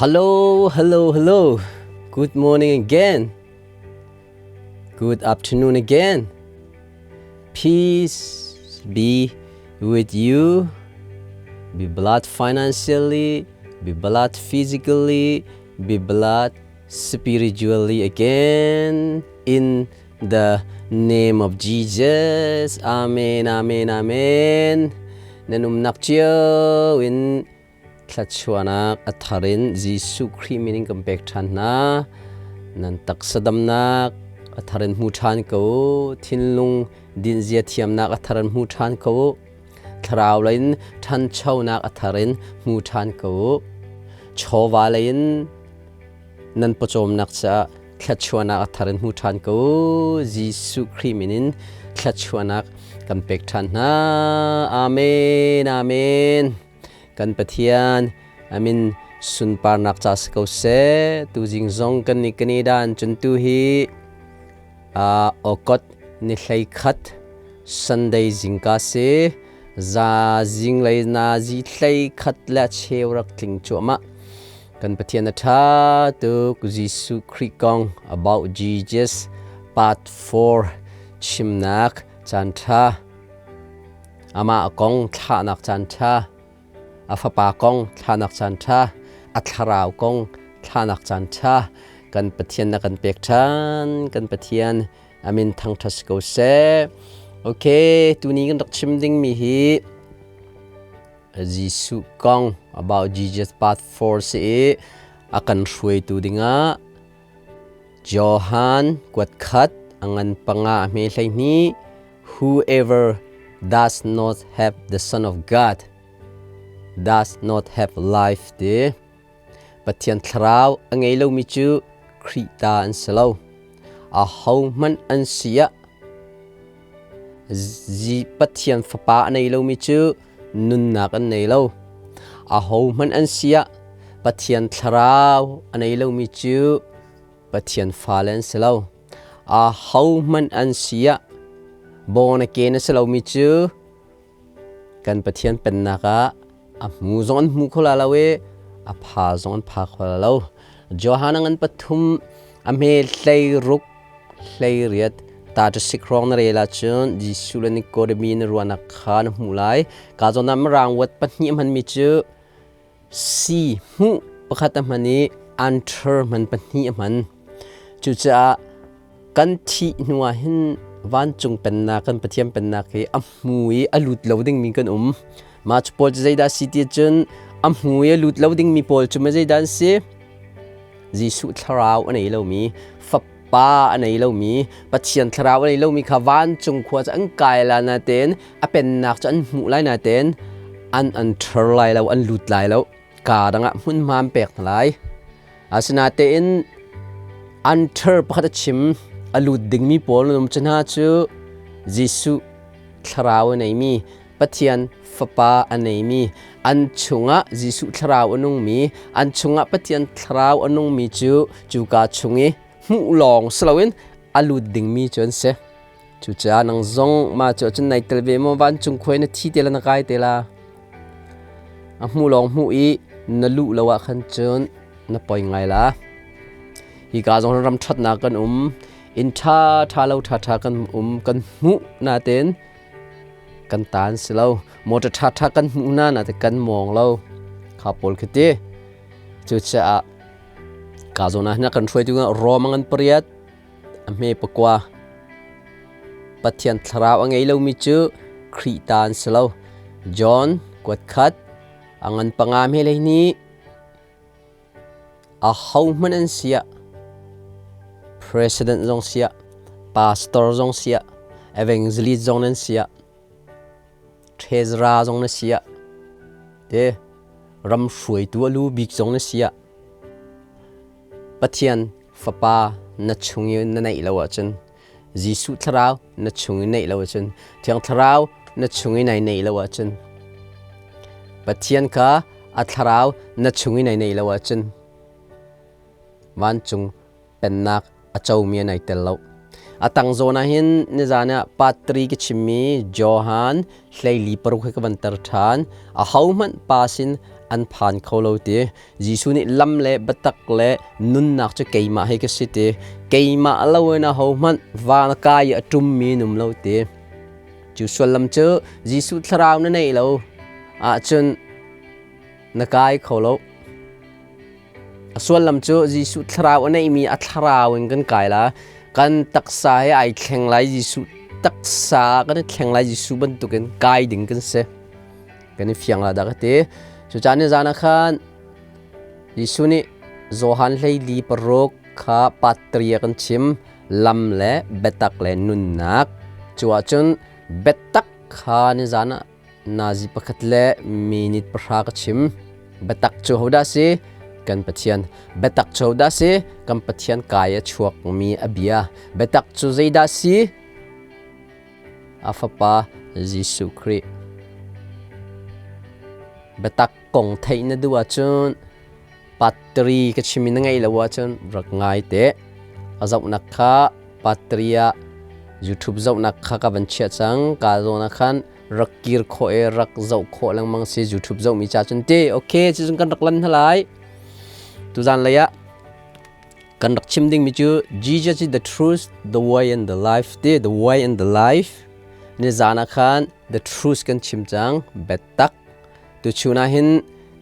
Hello, hello, hello. Good morning again. Good afternoon again. Peace be with you. Be blessed financially, be blessed physically, be blessed spiritually again in the name of Jesus. Amen, amen, amen. Nan umnak cio in thlachuanak a thar in Jesuh Khrih min in kan pek ṭhan hna. Nan taksa damnak a thar in hmu ṭhan ko. Thinlung dinzia thiamnak a thar in hmu ṭhan ko. Thlarau lei in ṭhanchonak a thar in hmu ṭhan ko. Chawva lei in nan pawcawmnak caah thluachuahnak a thar in hmu ṭhan ko. Jesuh Khrih min in thluachuahnak kan pek ṭhan hna. Amen. Amen. Kan Pathian amin sunparnak ca si ko seh. Tuzing zong kan ni kan i dan cun tu hi Okot ni hlei khat Sunday zingka si za zinglei nazi hlei khat le cheu rak tling cuahmah. Kan Pathian a ṭha tuk. Jesuh Khrih kong About Jesus Part 4 chimnak caanṭha amah kong thlahnak caanṭha a fapa kong thlahnak caanṭha a thlarau kong thlahnak caanṭha kan Pathian na kan pek ṭhan. Kan Pathian amin thangṭhat si ko seh. Okay, tuni kan rak chim dingmi hi Jesuh kong About Jesus Part 4 si i a kan hruaitu dingah Johan kuat khat a ngan panga a hme 12. Whoever does not have the Son of God does not have life ti. Pathian thlarau a ngei lomi cu Khrih ta an si lo. Ahohmanh an si ah Pathian Fapa a nei lomi cu nunnak an nei lo. Ahohmanh an si ah Pathian Thlarau a nei lomi cu Pathian fale an si lo. Ahohmanh an si ah born again a si lomi cu kan Pathian pennak ah a hmu zong an hmu kho la lo i a pha zong an pha kho la lo. Johan a ngan pathum a hme 16 18 ta cu sikrong na rel ahcun Jesuh le Nikodemi na ruahnak kha na hmuh lai. Ka zawn ah Mirang word pahnih a hmanmi cu si hmuh pakhat a hman i enter hman pahnih a hman. Cucaah kan thih hnu ah hin vancung pennak kan Pathian pennak hi a hmu i a lut lo dingmi kan um. Mah cu pawl cu zeidah a si ti ahcun a hmu i a lut lo dingmi pawl cu ma zeidah an si? Jesuh thlarau a nei lomi Fapa a nei lomi Pathian thlarau a nei lomi kha vancung khua cu an kai lai nain a pennak cu an hmuh lai nain an an ṭher lai lo, an lut lai lo, kaa dang ah hmunhma an pek hna lai. Asinain an ṭher pakhat a chim, a lut dingmi pawl an um cu hna cu Jesuh thlarau a neimi Pathian Fapa a neimi, an chungah Jesuh Thlarau a nungmi, an chungah Pathian Thlarau a nungmi cu cuka chung i hmuh lawng si loin a lut dingmi cu an si. Cucaah nang zong mah cu ahcun nai tel ve maw? Vancung khuai na thi te la, na kai te la? A hmuh lawng hmuh i na luh lo ah khan cun na poi ngai la. Hika zong ram ṭhatnak kan um, inn ṭha ṭha lo ṭha ṭha kan um, kan hmuh natein kan taan si lo. Motor ṭhaṭha kan hmuh hna na te kan mawng lo kha pawl khi ti. Cucaah ka zawn ah hin a kan hruaitu Rom ngan pariat a hme pakua. Pathian thlarau a ngei lomi cu Khrih ta an si lo. John kuat khat a ngan panga hme lei nih Ahohmanh an si ah, president zong si ah, pastor zong si ah, evangelist zong nan si ah, treasurer zong na si ah, te ram hruaitu a lu bik zong na si ah, Pathian Fapa na chung i na neih lo ahcun, Jesuh Thlarau na chung i neih lo ahcun, Thiang Thlarau na chung i nai neih lo ahcun, Pathian kha a thlarau na chung i nai neih lo ahcun vancung pennak a comi an ai tel lo. A tang zawn ah hin nizan ah part 3 ka chimmi Johan 14:6 hi ka van tar ṭhan. Ahohmanh pa sin an phan kho lo ti. Jesuh nih lam le biatak le nunnak cu keimah hi ka si ti. Keimah lo in ahohmanh van kai i a ṭummi num lo ti. Cu sullam cu Jesuh thlarau na neih lo ahcun na kai kho lo. A sullam cu Jesuh thlarau a neihmi a thlarau in kan kai la. Kan taksa he ai thleng lai Jesuh taksa kan i thleng lai Jesuh bantukin kai ding kan si. Kan i fiang la dah ka ti. Cucaah ni zan ah khan Jesuh nih Johan 14 kha patria kan chim lam le biatak le nunnak. Cu ahcun biatak kha ni zan ah nazi pakhat le minute pahra ka chim. Biatak cu hodah si? Kan Pathian. Biatak cu hodah si? Kan Pathian kai a chuakmi a bia. Biatak cu zeidah si? A Fapa Jesuh Khrih. Biatak kong theih na duh ahcun patri ka chim in na ngeih lo ahcun rak ngai te. A zohnak kha patri ah YouTube zohnak kha ka van chiah cang. Ka zawn ah khan rak kir khawh i rak zoh khawh lengmang si YouTube zohmi ca cun ti. Okay, cucun kan rak lan hna lai. Tuzan lei ah kan rak chim dingmi cu Jesus is the truth, the way and the life ti the way and the life ni zan ah khan the truth kan chim cang biatak tuchun ah hin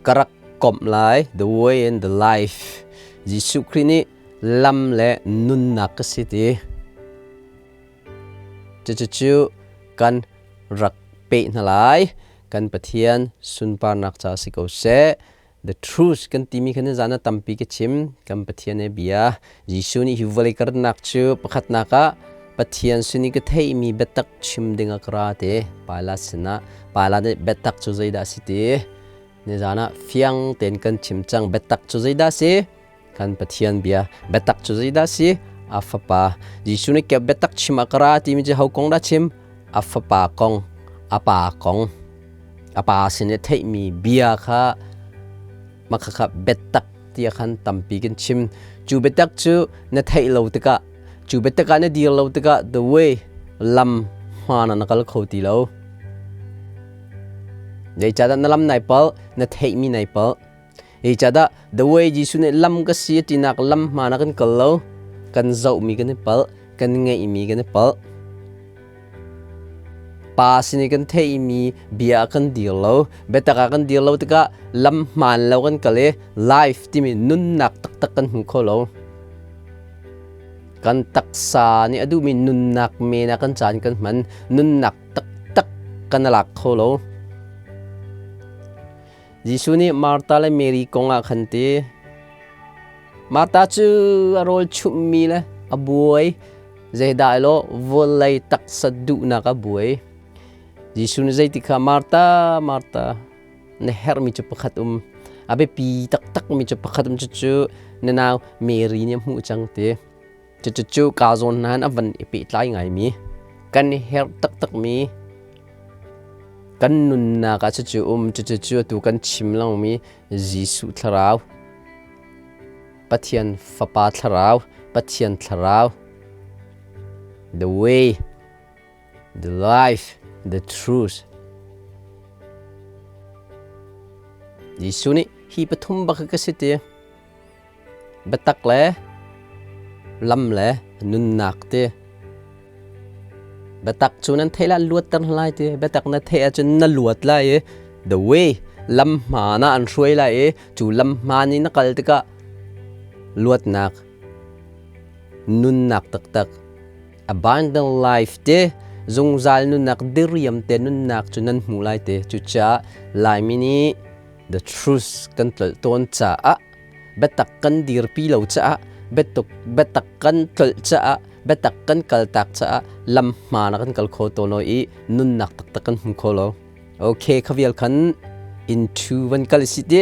ka rak komh lai the way and the life Jesuh Khrih nih lam le nunnak ka si ti cucu kan rak peh hna lai kan Pathian sunparnak ca si ko seh. The truth kan timi khan zan ah tampi ka chim. Kan Pathian he bia. Jesuh nih hi vawlei ka ratnak cu pakhatnak ah Pathian sin i ka theihmi biatak chim ding ah ka ra ti. Pilate sinah Pilate nih biatak cu zeidah a si ti? Nizan ah fiang tein kan chim cang. Biatak cu zeidah a si? Kan Pathian bia. Biatak cu zeidah a si? A fapa. Jesuh nih biatak chim ah ka ra timi cu ho kong dah chim? A fapa kong, a pa kong. A pa sin i theihmi bia kha mah kha biatak tiah khan tampi kan chim. Cu biatak cu na theih lo tikah, cu biatak ah na dir lo tikah the way lam hmaan ah na kal kho ti lo. Zeicahdah na lam nai palh, na theihmi nai palh. Zeicahdah the way Jesuh nih lam ka si a tinak lam hmaan ah kan kal lo, kan zohmi kan i palh, kan ngeihmi kan i palh. Pa sin i kan theihmi bia ah kan dir lo, biatak ah kan dir lo tikah lam hmaan lo kan kal i life timi nunnak taktak kan hmu kho lo. Kan taksa nih a duhmi nunnak men ah kan caan kan hman, nunnak taktak kan lak kho lo. Jesuh nih Martha le Mary kong ah khan ti, Martha cu a rawl chumhmi le a buai, zeidah elaw vawlei taksa duhnak a buai. Jesuh nih zeiti kha Martha, Martha, na herhmi cu pakhat um, a biapi taktakmi cu pakhat um cucu na nau Mary nih a hmuh cang ti. Cucu ka zawn hna in a van i pehtlai ngaimi, kan i herh taktakmi, kan nunnak ah cucu um, cucu atu kan chim lomi Jesuh Thlarau, Pathian Fapa Thlarau, Pathian Thlarau, the way, the life, the truth. Jesuh nih hi pathum bak ka si ti. Biatak le lam le nunnak ti. Biatak cu nan theih lai luatter hna lai ti. Biatak na theih ahcun na luat lai i the way lam hmaan ah an hruai lai i cu lam hmaan i na kal tikah luatnak nunnak taktak abundant life ti zungzal nunnak diriam te nunnak cu nan hmu lai ti. Cucaah Laimi nih the truth kan tlolh tawn caah biatak kan dirpi lo caah biatuk biatak kan tlolh caah biatak kan kaltak caah lam hmaan ah kan kal kho tawn lo i nunnak taktak kan hmu kho lo. Okay, khavial khan into van kal si ti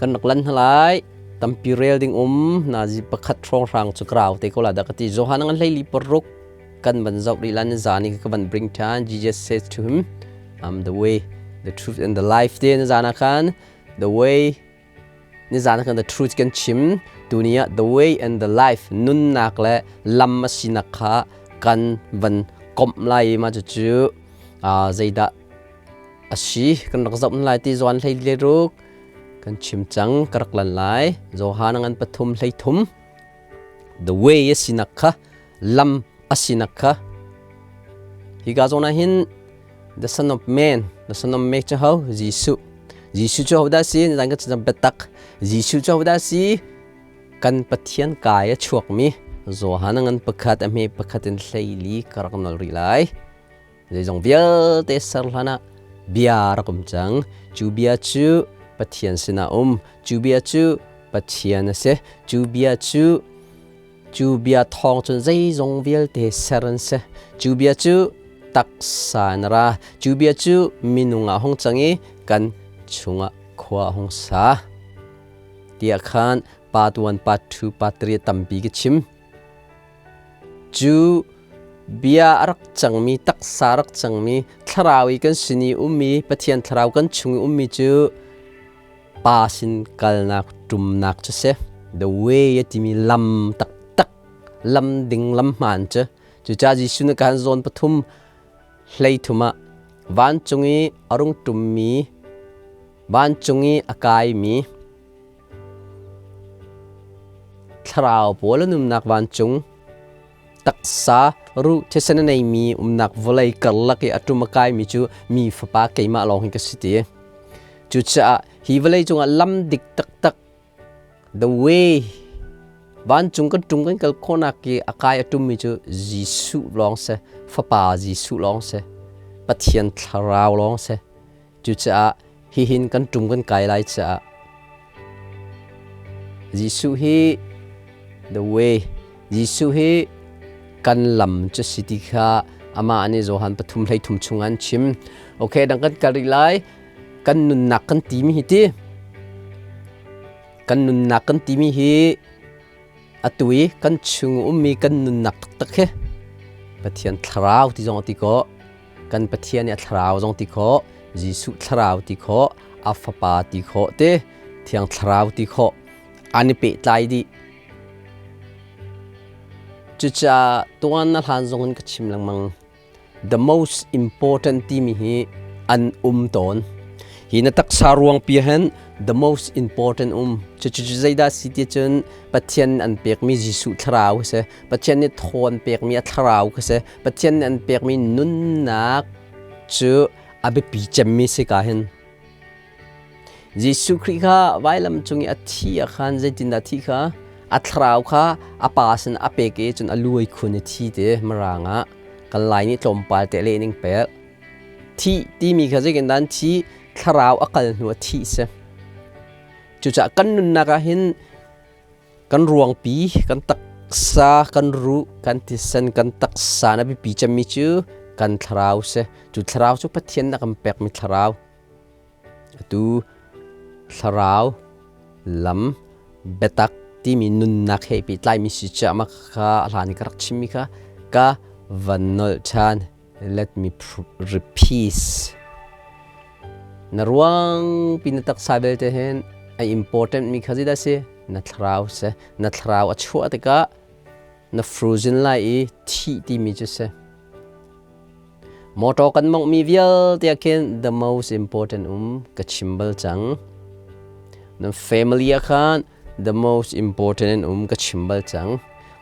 kan rak lan lai tampi rel ding um nazi pakhat hrawng hrang cu krau te ko la da ka ti. Johan ngan hlei li paruk kan van zoh rih lan zani ka van bring than. Jesus says to him, I'm the way, the truth and the life te na zana khan the way ni zana khan the truth kan chim tuni ah the way and the life nunnak le lam a sinak kha kan van komh lai ma cu cu zeidah a si kan rak zoh lai ti zuan hlei le ruk. Kan chim cang ka rak lan lai. Johan ngan pathum hlei thum. The way a sinak kha lam a sinak kha hi ka zawn ah hin the son of man the son of man cu ho Jesuh Jesuh cu hodah si zan ka cam biatak Jesuh cu hodah si kan Pathian kai a chuakmi Johan ngan pakhat a hme pakhat in hleili ka rak nol rih lai zeizong vialte ser hlan ah bia rak um cang cu bia cu Pathian sinah um cu bia cu Pathian a si cu bia cu Cu bia thawng cun zeizong vialte ser an si. Cu bia cu taksa in a ra. Cu bia cu minung ah hung cang i kan chungah khua a hung sa. Tiah khan part 1, part 2, part 3 tampi ka chim. Cu bia a rak cangmi, taksa a rak cangmi, thlarau i kan sin i ummi, Pathian thlarau kan chung i ummi cu pa sin kalnak ṭumnak cu si. The way a timi lam taktak, lam ding lam hmaan cu. Cucaah Jesuh nih kan zawn pathum hlei thum ah vancung i a rung ṭummi, vancung i a kaimi thlarau pawl an umnak vancung taksa ruh thisen a neimi umnak vawlei karlak i a ṭum a kaimi cu mi fapa keimah lawng hi ka si ti. Cucaah hi vawlei cungah lam dik taktak the way vancung kan ṭum kan kal khawhnak i a kai a ṭummi cu Jesuh lawng si, Fapa Jesuh lawng si, Pathian Thlarau lawng si. Cucaah hihin kan ṭum kan kai lai caah Jesuh hi the way Jesuh hi kan lam cu si ti kha amah nih Johan pathum hlei thum chung an chim. Okay, dang kan kal rih lai. Kan nunnak kan timi hi ti. Kan nunnak kan timi hi atu i kan chung ummi kan nunnak taktak hi Pathian thlarau ti zong a ti ko. Kan Pathian i a thlarau zong ti khawh, Jesuh thlarau ti khawh, a fapa ti khawh te, Thiang thlarau ti khawh. An i pehtlai dih. Cucaah tuan na hlan zong in ka chim lengmang. The most important timi hi an um tawn. Hi na taksa ruang pi hin the most important um. Cucu zeidah si ti cun Pathian an pekmi Jesuh thlarau si. Pathian nih thawn pekmi a thlarau kha si. Pathian nih an pekmi nunnak cu a biapi cemmi si ka hin. Jesuh Khrih kha vailam cung i a thi ah khan zeitindah thi kha a thlarau kha a pa sin a pek i cun a luai khun i thi te mirang ah kan lai nih tlawmpal te leh ning pek thi timi kha zeitindah an thi thlarau a kal hnu a thi si cucaah kan nunnak ah hin kan ruangpi kan taksa kan ruh kan thisen kan taksa na biapi cemmi cu kan thlarau si cu thlarau cu Pathian na kan pekmi thlarau Atu thlarau lam biatak timi nunnak he pehtlaimi si cu mah kha a hlan i ka rak chimmi kha ka van nolh ṭhan. Let me repeat. Na ruang pi na taksa belte hin a important mi kha zeidah si? Na thlarau si. Na thlarau a chuah tikah na frozen lai i thih timi cu si. Motor kan monghmi vialte ah khin the most important um ka chim bal cang. Nan family ah khan the most important in um ka chim bal cang.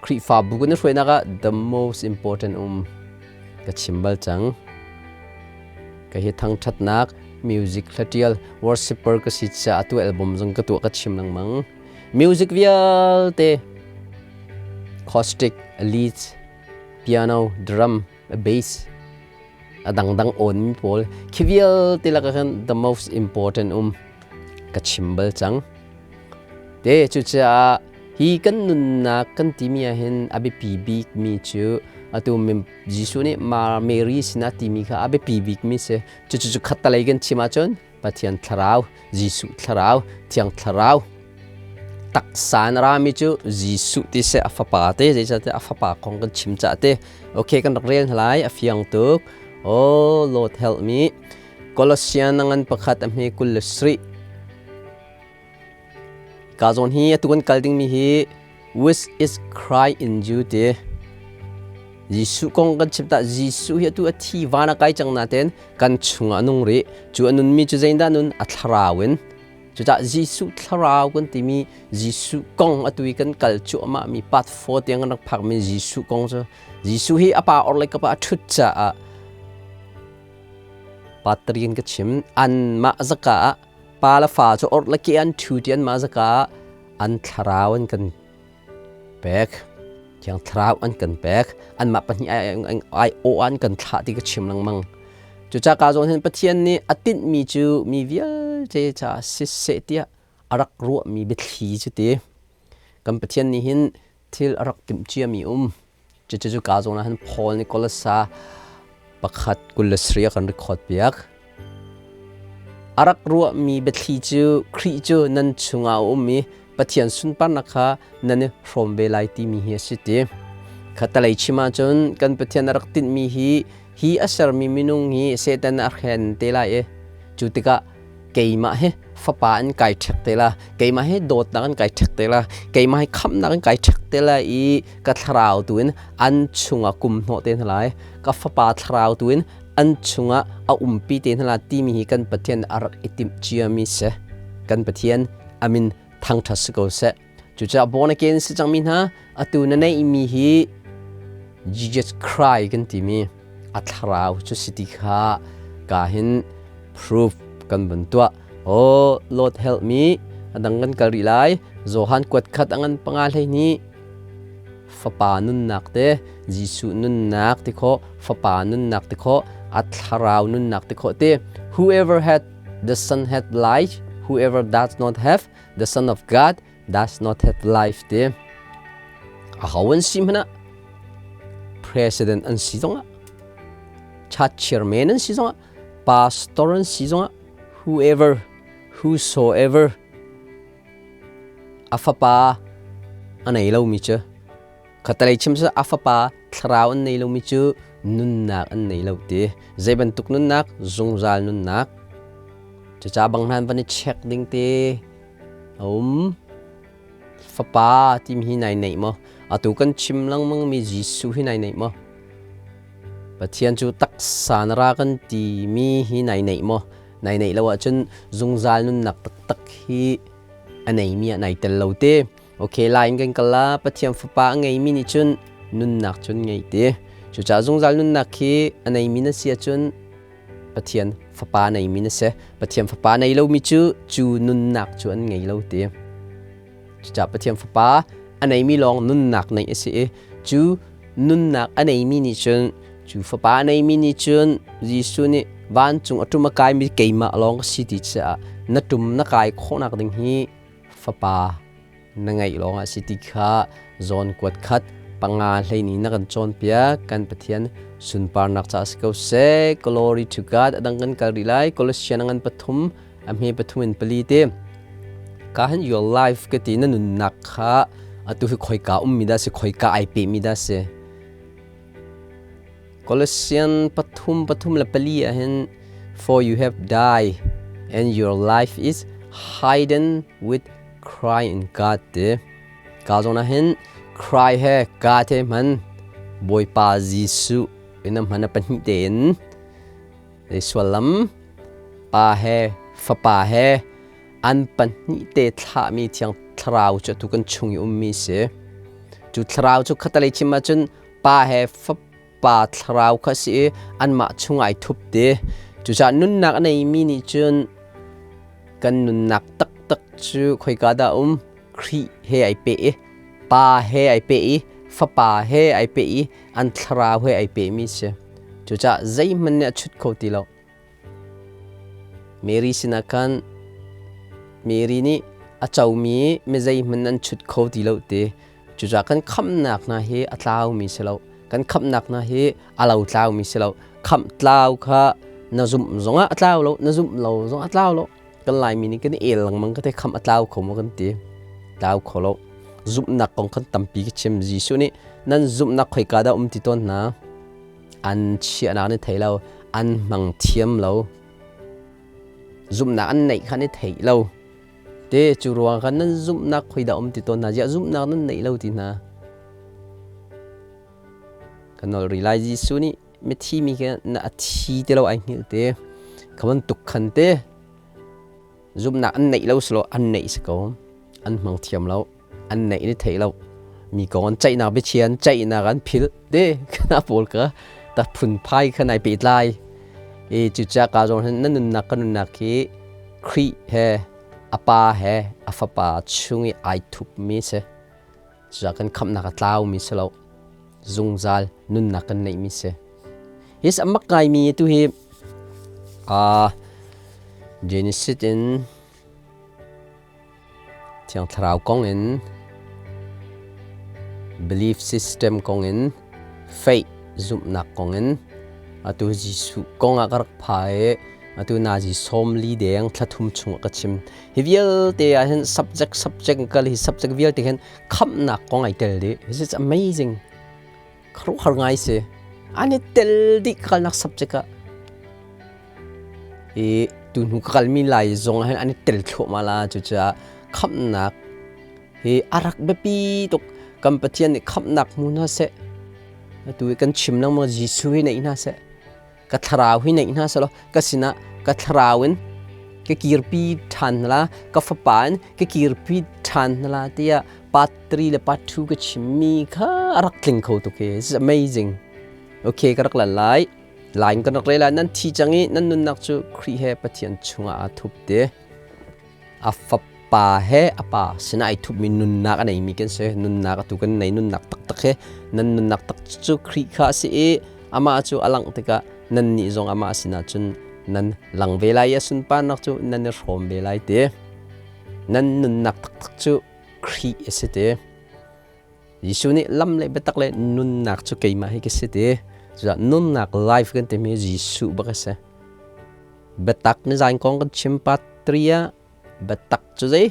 Khrihfabu kan i hruainak ah the most important um ka chim bal cang. Ka hi thangṭhatnak music hlatial worshipper ka si caah atu album zong ka tuah ka chim lengmang. Music vialte acoustic, leads, piano, drum, bass a dangdang awnmi pawl khi vialte lakah khan the most important um ka chim bal cang. Te cucaah hi kan nunnak kan timi ah hin a biapi bikmi cu atu Jesuh nih Mary sinah timi kha a biapi bikmi si. Cucu cu khattalei kan chim ahcun Pathian thlarau, Jesuh thlarau, Thiang Thlarau taksa in a rami cu Jesuh ti seh a fapa te zeicahtiah a fapa kong kan chim cah te okay kan rak rel hna lai a fiang tuk oh Lord help me Colossian ngan pakhat a hme 27 ka zawn hi atu kan kal dingmi hi which is Christ in you ti Jesuh kong kan chim tah Jesuh hi atu a thi van a kai cang nain kan chungah a nung rih cu a nunmi cu zeidah nun a thlarau in. Cucah Jesuh thlarau kan timi Jesuh kong atu i kan kal cuahmah mi part 4 tiang kan rak phakmi Jesuh kong cu Jesuh hi a pa or le ka pa a ṭhut caah part 3 in ka chim. Anmah zaka ah pa le fa cu or le ke an ṭhu ti anmah zaka ah an thlarau an kan pek. Thiang Thlarau an kan pek. Anmah pahnih ai aw an kan thlah ti ka chim lengmang. Cucaah ka zawn hin Pathian nih a tinhmi cu mi vialte caah siseh tiah a rak ruahmi biathli cu ti. Kan Pathian nih hin thil a rak timh ciami um. Cucu ka zawn ah hin Paul nih Kolasa 1 27 a kan record piak. A rak ruahmi biathli cu Khrih cu nan chungah a um i Pathian sunparnak kha nan i hrawm ve lai timi hi a si ti. Khatalei chim ahcun kan Pathian a rak tinhmi hi hi a sermi minung hi Satan a hren te lai i cu tikah keimah hi fapa an kai ṭhek te la, keimah hi dawtnak an kai ṭhek te la, keimah hi khamhnak an kai ṭhek te la i ka thlarau tu in an chungah kum hnawh te hna lai, ka fapa thlarau tu in an chungah a umpi te hna la timi hi kan Pathian a rak i timh ciami si. Kan Pathian amin thangṭhat si ko seh. Cucaah born again si cangmi hna atu na neihmi hi Jesus Christ kan timi a thlarau cu si ti kha ka hin proof kan vun tuah. Oh Lord help me. Adang kan kal rih lai. Johan kuat khat angan panga hlei ni Fapa nunnak te Jesuh nunnak ti khawh Fapa nunnak ti khawh a thlarau nunnak ti khawh ti whoever had the son had life, whoever does not have the son of God does not have life ti a ho an si hmanh ah president an si zongah church chairman an si zongah pastor an si zongah whoever whosoever A fapa a nei lomi cu khatalei chim seh a fapa thlarau an nei lomi cu nunnak an nei lo ti. Zei bantuk nunnak? Zungzal nunnak. Cucaah bang hnan van i check ding te a um. Fapa timi hi nai neih maw? Atu kan chim lengmangmi Jesuh hi nai neih maw? Pathian cu taksa na ra kan timi hi nai neih maw? Nai neih lo ahcun zungzal nunnak taktak hi a neimi ah nai tel lo te. Okay, lai in kan kal la Pathian Fapa a ngeimi nih cun nunnak cun ngei te. Cucaah zungzal nunnak hi a neimi na si ahcun Pathian Fapa neimi na si. Pathian Fapa nei lomi cu cu nunnak cu an ngei lo te. Cucaah Pathian Fapa a neimi lawng nunnak neih a si i cu nunnak a neimi nih cun cu Fapa a neimi nih cun Jesuh nih vancung a ṭum a kaimi keimah lawng ka si ti caah na ṭum na kai khawhnak ding hi Fapa na ngeih lawngah a si ti kha zawn kuat khat panga hleini na kan cawnpiak. Kan Pathian sunparnak caah si ko seh. Glory to God. A dang kan kal rih lai. Colossian a ngan pathum a hme pathum in pali te ka han your life ka ti na nunnak kha atu hi khoika ummi dah si khoika ai pe mi dah si. Colossian pathum pathum le pali ah hin for you have died and your life is hidden with Christ in God te ka zong ah hin Christ he God he hman Bawipa Jesuh in a hman a pahnih tein Suallam Pa he Fapa he an pahnih te thlahmi Thiang Thlarau cu atu kan chung i ummi si. Cu Thlarau cu khatalei chim ahcun Pa he Fapa Thlarau kha si i anmah chung ai thup ti. Cucaah nunnak a neimi nih cun kan nunnak taktak cu khoika dah um? Khrih he ai peh i Pa he ai peh i Fapa he ai peh i an Thlarau he ai pehmi si. Cucaah zeihmanh nih a chut kho ti lo. Mary sinah khan Mary nih a comi mi zeihmanh an chut kho ti lo ti. Cucaah kan khamhnak hna hi a tlaumi si lo. Kan khamhnak hna hi a lo tlaumi si lo. Khamh tlau kha na zumh zongah a tlau lo, na zumh lo zongah a tlau lo. Kan Laimi nih kan i el lengmang ka te khamh a tlau kho maw kan ti. Tlau kho lo. Zumhnak kong khan tampi ka chim. Jesuh nih nan zumhnak khoika dah um ti tawn hna. An chiahnak an i thei lo, an hmang thiam lo. Zumhnak an neih kha an i theih lo. Te cu ruang khan nan zumhnak khoi dah um ti tawn hna. Ziah zumhnak nan neih lo ti hna. Kan nawl rih lai. Jesuh nih mithi mi khi na a thi ti lo ai hngilh te. Kha bantuk khan te. Zumhnak an neih lo silo an neih si ko. An hmang thiam lo. An neih ni theih lo. Mi kong an ceihnak biachia an ceihnak an philh te kana pawl ka ta phunphai kha nai pehtlai. I cucaah ka zawn hin na nunnak ka nunnak hi Khrih he a pa he a fapa chung i ai thupmi si. Cucaah kan khamhnak a tlaumi si lo. Zungzal nunnak kan neihmi si. Hi a mak ngaimi tu hi Genesis in Thiang Thlarau kong in belief system kong in faith zumhnak kong in atu Jesuh kong ah ka rak pha i atu nazi 40 deng thla thum chung ah ka chim. Hi vialte ah hin subject subject kal hi subject vialte hin khamhnak kong ai tel dih. This is amazing. Khuaruahhar ngai si. An i tel dih kalnak subject ah. I tu hnu ka kalmi lai zong ah hin an i tel thluahmah la. Cucaah khamhnak hi a rak biapi tuk. Kan Pathian nih khamhnak hmu hna seh. Atu i kan chim lengmang Jesuh hi neih hna seh. Ka thlarau hi neih hna selaw ka sinah ka thlarau in ka kirpi ṭhan hna la, ka fapa in ka kirpi ṭhan hna la tiah part 3 le part 2 ka chimmi kha a rak tling kho tuk hi. It's amazing. Okay, ka rak lan lai. Line kan rak rel lai. Nan thi cang i nan nunnak cu Khrih he Pathian chungah aa thup te. A fapa he a pa sinah ai thupmi nunnak a neimi kan si. Nunnak atu kan nei nunnak taktak he nan nunnak tak cu Khrih kha a si i amah cu a langh tikah nannih zong amah sinah cun nan lang ve lai i a sunparnak cu nan i hrawm ve lai ti. Nan nunnak taktak cu Khrih a si ti. Jesuh nih lam le biatak le nunnak cu keimah hi ka si ti. Cucaah nunnak life kan timi Jesuh bak a si. Biatak ni zain kong kan chim patria biatak cu zei?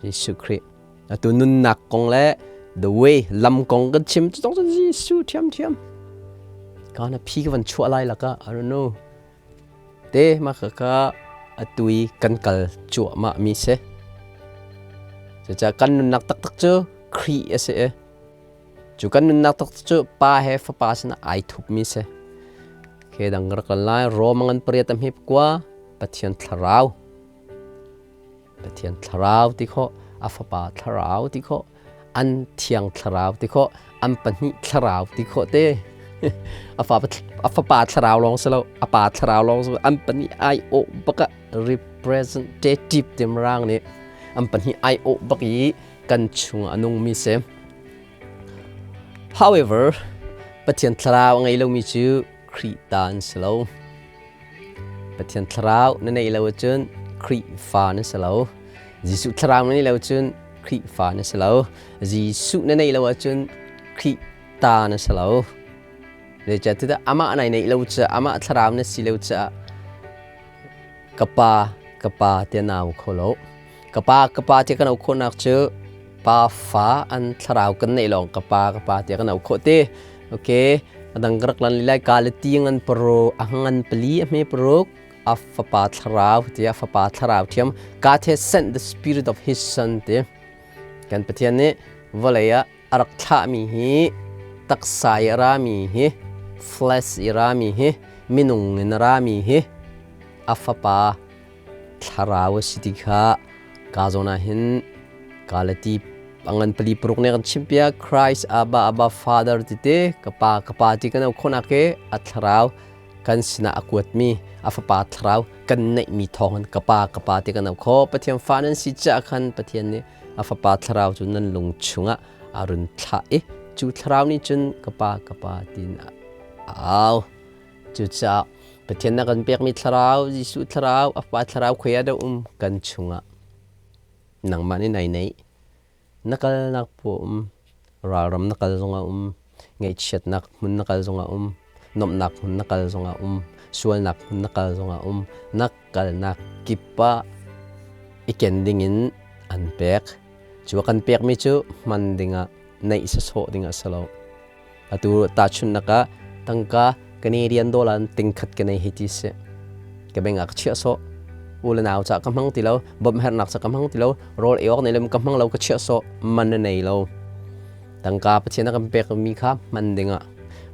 Jesuh Khrih. Atu nunnak kong le the way lam kong kan chim cu tong cu Jesuh ṭhiamṭhiam. Ka na phi ka van chuah lai laka I don't know. Te ma ka ka atui kan kal cuahmah mi si. Cucaah kan nunnak taktak cu Khrih a si i Cu kan nunnak taktak cu Pa he Fapa sinah ai thupmi si. Ke dang rak lan lai Rom ngan pariat a hmip kua Pathian thlarau. Pathian thlarau ti khawh, a Fapa thlarau ti khawh, an thiang thlarau ti khawh, an pahnih thlarau ti khawh te. A fa a fapa thlarau lawng si lo, a pa thlarau lawng si lo, an pahnih ai awh bak ah representative timrang nih an pahnih ai awh bak i kan chung a nungmi si. However, Pathian thlarau a ngei lomi cu Khrih ta an si lo. Pathian thlarau na neih lo ahcun Khrihfa na si lo. Jesuh thlarau na neih lo ahcun Khrihfa na si lo. Jesuh na neih lo ahcun Khrih ta na si lo. Zeicahtiah amah nai neih lo caah, amah thlarau na si lo caah ka pa, ka pa tiah na au kho lo. Ka pa, ka pa tiah kan auh khawhnak cu pa fa an thlarau kan neih lawng ka pa, ka pa tiah kan auh khawh ti. Okay, a dang ka rak lan lai ka le ti ngan paro a ngan pali a hme paruk a fapa thlarau tiah fapa thlarau thiam God has sent the spirit of his son ti kan Pathian nih vawlei ah a rak thlahmi hi taksa i a rami hi flesh i rami hi minung in a rami hi a fapa thlarau a si ti kha ka zawn ah hin Galati angan pali paruk ne kan chimpiak Christ Abba Abba Father ti te ka pa ka pa ti kan au khawhnak ke a thlarau kan sinah a kuatmi a fapa thlarau kan neihmi thawng in ka pa ka pa ti kan au kho Pathian fa nan si caah khan Pathian nih a fapa thlarau cu nan lung chungah a run thlah i cu thlarau nih cun ka pa ka pa tiin a au Cucaah Pathian na kan pekmi thlarau, Jesuh thlarau, a Pa thlarau khuai ah dah um kan chungah. Nangmah nih nai neih. Na kalnak pu um, ralram na kal zongah um, ngaihchiatnak hmun na kal zongah um, nuamhnak hmun na kal zongah um, sualnak hmun na kal zongah um, na kalnak kip ah i ken dingin an pek. Cu a kan pekmi cu hman dingah, neih sawsawh dingah a si lo. Atu tahchunhnak ah tangka Canadian dollar in tingkhat ka nei hei ti si. Ka beng ah ka chiah sawh. U le nau ca ka hmang ti lo, bawmh herhnak ca ka hmang ti lo, rawl ei awk nei lem ka hmang lo ka chiah sawh, man na nei lo. Tangka Pathian a kan pekmi kha hman dingah,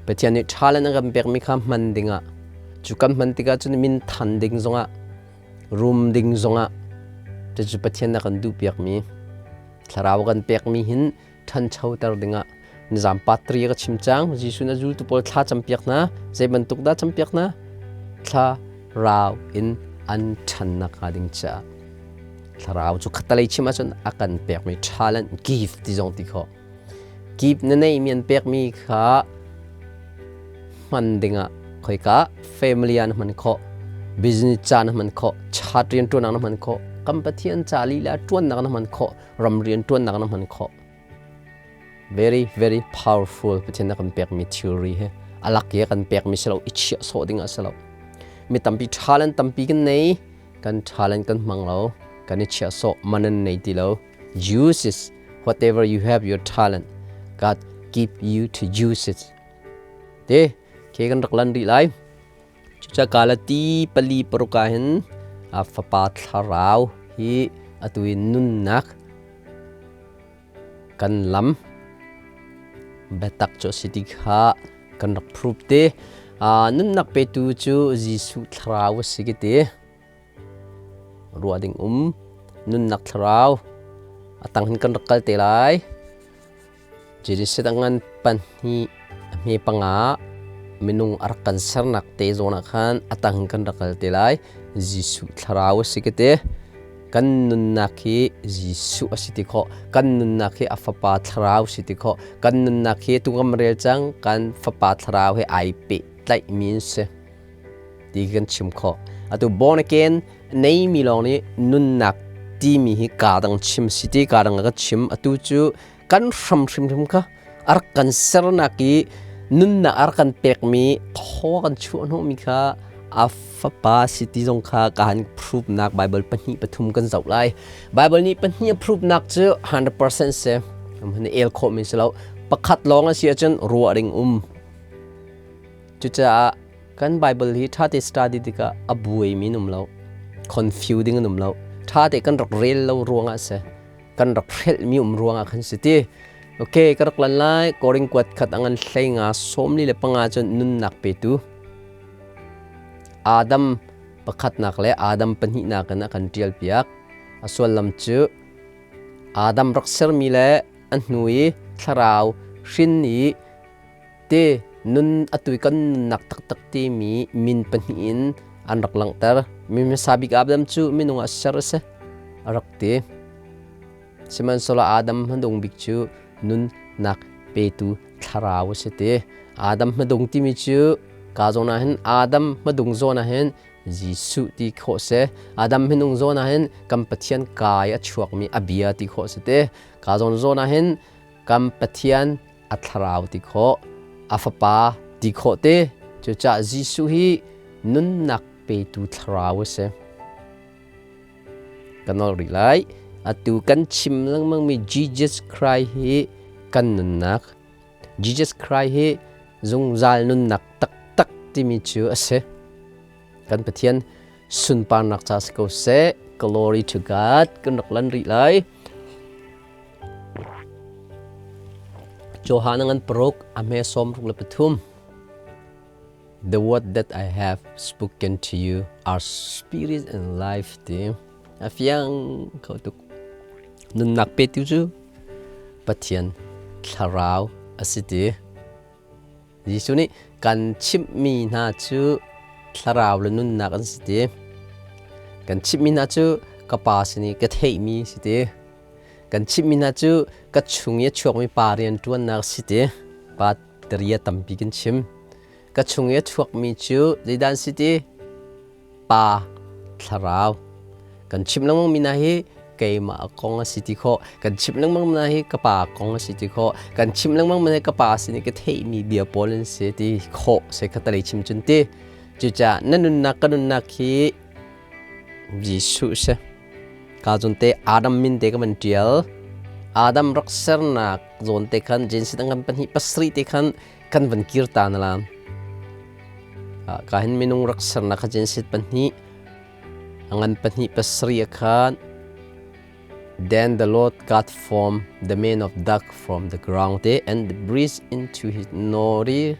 Pathian nih talent a kan pekmi kha hman dingah, cu kan hman tikah cun min than ding zongah, rum ding zongah, Cucu Pathian na kan duhpiakmi thlarau kan pekmi hin ṭhanchoter dingah nizam patri ka chim cang. Jesuh na zultu pawl thla campiak hna. Zei bantuk dah campiak hna? Thlarau in an ṭhannak hnga ding caah. Thlarau cu khattalei chim ahcun a kan pekmi talent gift ti zong ti khawh. Gift na neihmi an pekmi kha hman dingah khoika family ah na hman khawh, business ca na hman khawh, chat rianṭuannak na hman khawh, kan Pathian ca lila ṭuannak na hman khawh, ram rianṭuannak na hman khawh. Very very powerful Pathian na kan pekmi thilri hi alak i kan pekmi si lo i chiah sawh ding ah si lo. Mi tampi talent tampi kan nei, kan talent kan hmang lo, kan i chiah sawh man an nei ti lo. Use it whatever you have your talent God give you to use it. Te ke kan rak lan rih lai. Cucaah Galati pali paruk ah hin a fapa thlarau hi atu in nunnak kan lam biatak cu a si ti kha kan rak prove te. Nunnak petu cu Jesuh thlarau a si ki ti. Ruah ding um nunnak thlarau a tang hin kan rak kal te lai. Genesis a ngan pahnih a hme panga minung a rak kan sernak te zawn ah khan a tang kan rak kal te lai. Jesuh thlarau a si ka ti. Kan nunnak hi Jesuh a si ti khawh. Kan nunnak hi a fapa thlarau si ti khawh. Kan nunnak hi tu kan rel cang kan fapa thlarau he ai pehtlaihmi an si ti kan chim khawh. Atu born again neimi lawng nih nunnak timi hi kaa dang chim si ti kaa dang ka chim. Atu cu kan hram hrimhrim kha a rak kan sernak i nunnak a rak kan pekmi thaw kan chuah hnawhmi kha a fapa si ti zong kha ka han proof nak Bible pahnih pathum kan zoh lai. Bible nih pahnih a proof nak cu 100% si. Han el khawh mi si lo. Pakhat lawng a si ahcun ruah ding um. Cucaah kan Bible hi ṭha te study tikah a buai mi um lo. Confusing an um lo. Ṭha te kan rak rel lo ruangah si. Kan rak hrelhmi um ruangah khan si ti. Okay, ka rak lan lai. Koring kuat khat angan hlei nga 45 cun nunnak petu. Adam pakhatnak le Adam pahnihnak in a kan ṭial piak. A sullam cu Adam rak sermi le a hnu i thlarau hrin i te nun atu i kan nunnak taktak timi min pahnih in an rak langhter. Mi hmasa bik Adam cu minung ah ser a si a rak ti. Sihmanhsehlaw Adam hmadung bik cu nunnak petu thlarau a si ti. Adam hmadung timi cu ka zawn ah hin Adam hmadung zawn ah hin Jesuh ti khawh si. Adam hmanung zawn ah hin kan Pathian kai a chuakmi a bia ti khawh si ti. Ka zawn zawn ah hin kan Pathian a thlarau ti khawh, a fapa ti khawh te. Cucaah Jesuh hi nunnak petu thlarau a si. Ka nol rih lai. Atu kan chim lengmangmi Jesus Christ hi kan nunnak. Jesus Christ hi zungzal nunnak taktak timi cu a si. Kan Pathian sunparnak ca si ko seh. Glory to God. Kan rak lan rih lai. Johan ngan paruk a hme 63. The word that I have spoken to you are spirit and life ti. A fiang kho tuk. Nunnak petu cu Pathian thlarau a si ti. Jesuh nih kan chimhmi hna cu thlarau le nunnak an si ti. Kan chimhmi hna cu ka Pa sin i ka theihmi si ti. Kan chimhmi hna cu ka chung i a chuakmi pa rianṭuannak si ti. Pa ria tampi kan chim. Ka chung i a chuakmi cu zeidah an si ti? Pa thlarau. Kan chimh lengmang mi hna hi keimah kong a si ti khawh. Kan chimh lengmang mi hna hi ka pa kong a si ti khawh. Kan chimh lengmang mi hna hi ka pa sin i ka theihmi bia pawl an si ti khawh. Se kha talei chim cun ti. Cucaah na nunnak ka nunnak hi Jesuh si. Ka zawn te Adam min te ka van ṭial. Adam rak sernak zawn te khan Genesis an kan pahnih pasarih te khan kan van kir ta na lam. Ka hin minung rak sernak kha Genesis pahnih a ngan pahnih pasarih ah khan Then the Lord God formed the man of dust from the ground and breathed into his nostril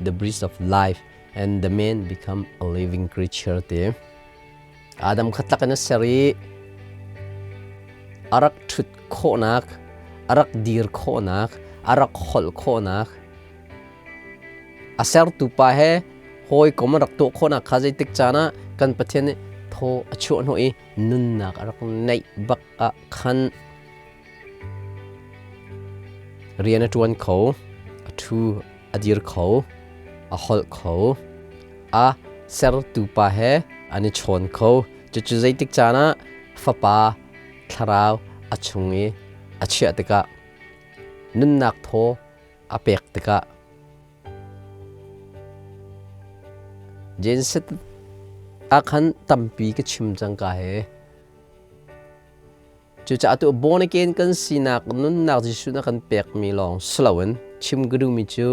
the breath of life and the man become a living creature te. Adam kha tlak in a ser i A rak ṭhut khawhnak, a rak dir khawhnak, a rak holh khawhnak, a sertu pa he hawikom a rak tuah khawhnak kha zeitik caan ah kan Pathian nih thaw a chuah hnawh i nunnak a rak neih bak ah khan rian a ṭuan kho, a ṭhu a dir kho, a holh kho, a sertu pa he an i chawn kho. Cucu zeitik caan ah Fapa Thlarau a chung i a chiah tikah nunnak thaw a pek tikah Genesis ah khan tampi ka chim cang ka he. Cucaah tu born again kan sinak nunnak Jesuh na kan pekmi lawng si loin chim ka duhmi cu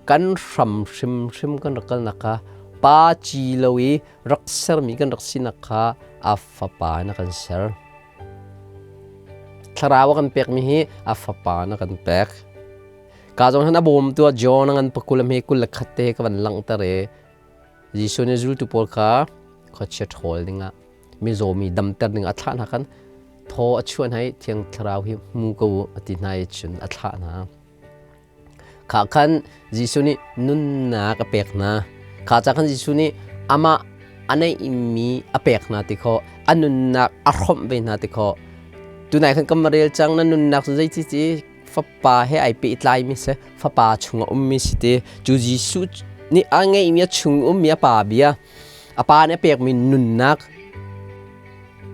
kan hram hrimhrim kan rak kalnak kha pa ci lo i rak sermi kan rak sinak kha a fapa in a kan ser. Thlarau a kan pekmi hi a fapa in a kan pek. Ka zong han a bawmtu ah John a ngan pakul a hme 21 te ka van langhter i Jesuh nih zultu pawl kha khuachia ṭhawl dingah mizaw mi damter ding a thlah hna khan thaw a chuah hna i Thiang Thlarau hi hmu ko u a ti hna i cun a thlah hna. Kha khan Jesuh nih nunnak a pek hna. Kha ca khan Jesuh nih amah a neihmi a pek hna ti khawh, a nunnak a hrawmh ve hna ti khawh. Tunai khan kan rel cang na nunnak cu zei ci fapa he ai pehtlaimi si, fapa chungah ummi si ti. Cu Jesuh nih a ngeihmi a chung ummi a pa bia A pa nih a pekmi nunnak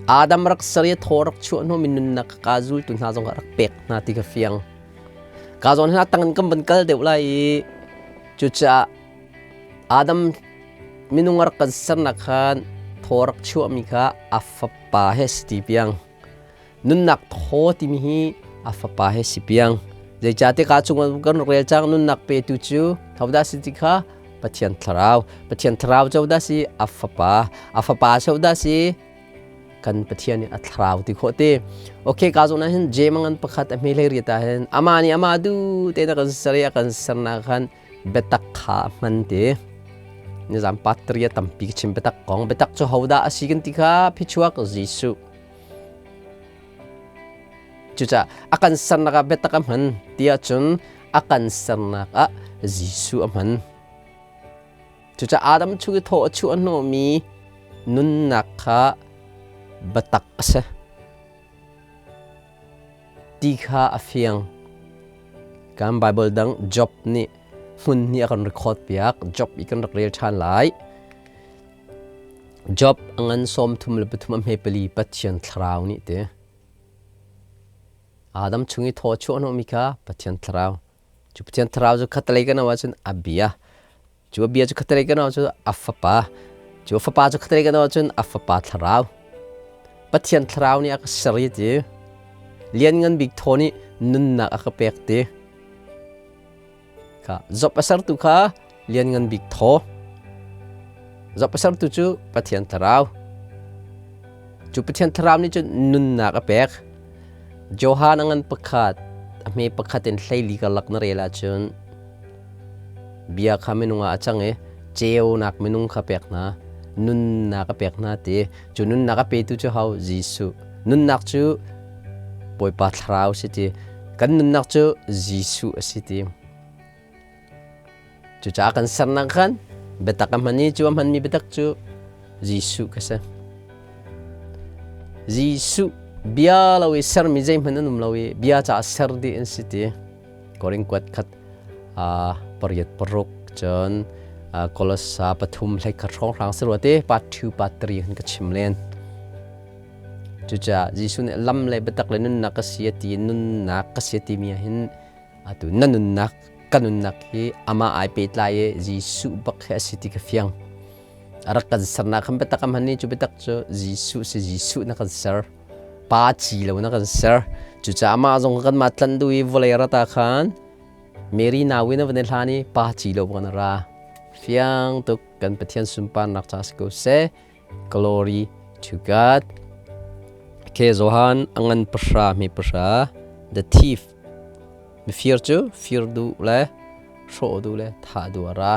Adam rak ser i thaw rak chuah hnawhmi nunnak ka zultu hna zong kha rak pek hna ti ka fiang. Ka zawn hna tang in kan van kal deuh lai i cucaah Adam minung a rak kan sernak khan thaw rak chuahmi kha a fapa he si ti piang. Nunnak thaw timi hi a fapa he si piang. Zeicahtiah ka chung kan rak rel cang nunnak petu cu hodah si ti kha Pathian Thlarau. Pathian Thlarau cu hodah si? A fapa. A fapa cu hodah si? Kan Pathian nih a thlarau ti khawh ti. Okay, ka zawn ah hin Jem ngan pakhat a hme hlei riat ah hin ama nih ama du te na kan ser i a kan sernak khan biatak kha a hman ti. Nizam patria tampi ka chim biatak kong. Biatak cu hodah a si kan ti kha phichuak Jesuh. Cucaah a kan sernak ah biatak a hman ti ahcun a kan sernak ah Jesuh a hman. Cucaah Adam chung i thaw a chuah hnawhmi nunnak kha biatak a si ti kha a fiang. Kan Bible dang Job nih hmun hnih a kan record piak. Job i kan rak rel ṭhan lai. Job a ngan 33 a hme pali Pathian thlarau nih ti. Adam chung i thaw a chuah hnawhmi kha Pathian thlarau. Cu Pathian thlarau cu khatlei kan auh ahcun a bia. Cu a bia cu khatlei kan auh ahcun a fapa. Cu a fapa cu khatlei kan auh ahcun a fapa thlarau. Pathian thlarau nih a ka ser i ti. Lianngan bik thaw nih nunnak a ka pek ti. Kha Job a sertu kha lianngan bik thaw. Job a sertu cu Pathian thlarau. Cu Pathian thlarau nih cun nunnak a pek. Johan a ngan pakhat, a hme pakhat in 14 karlak na rel ahcun bia kha minung ah a cang i ceunak minung kha pek hna, nunnak a pek hna ti. Cu nunnak a petu cu ho? Jesuh. Nunnak cu Bawipa thlarau si ti. Kan nunnak cu Jesuh a si ti. Cucaah kan sernak khan biatak a hman i cu a hmanmi biatak cu Jesuh ka si. Jesuh bia lo i sermi zeihmanh an um lo i bia caah ser dih an si ti. Korin kuat khat pariat paruk cun Kolossa pathum hlei khat hrawnghrang si rua te part 2 part 3 han ka chim len. Cucaah Jesuh nih lam le biatak le nunnak ka si a ti nunnak ka si a timi ah hin atu na nunnak ka nunnak hi amah ai pehtlai i Jesuh bak hi a si ti ka fiang. A rak kan sernak khan biatak a hman i cu biatak cu Jesuh si Jesuh na kan ser. Pa ci lo na kan ser. Cucaah amah zong kanmah tlanh duh i vawlei rat ah khan Mary nau in a van i hlan i pa ci lo kan ra. Fiang tuk kan Pathian sunparnak ca si ko seh. Glory to God. Okay, Johan angan pahra mi pahra the thief mifir cu fir duh le hrawh duh le thah duh a ra.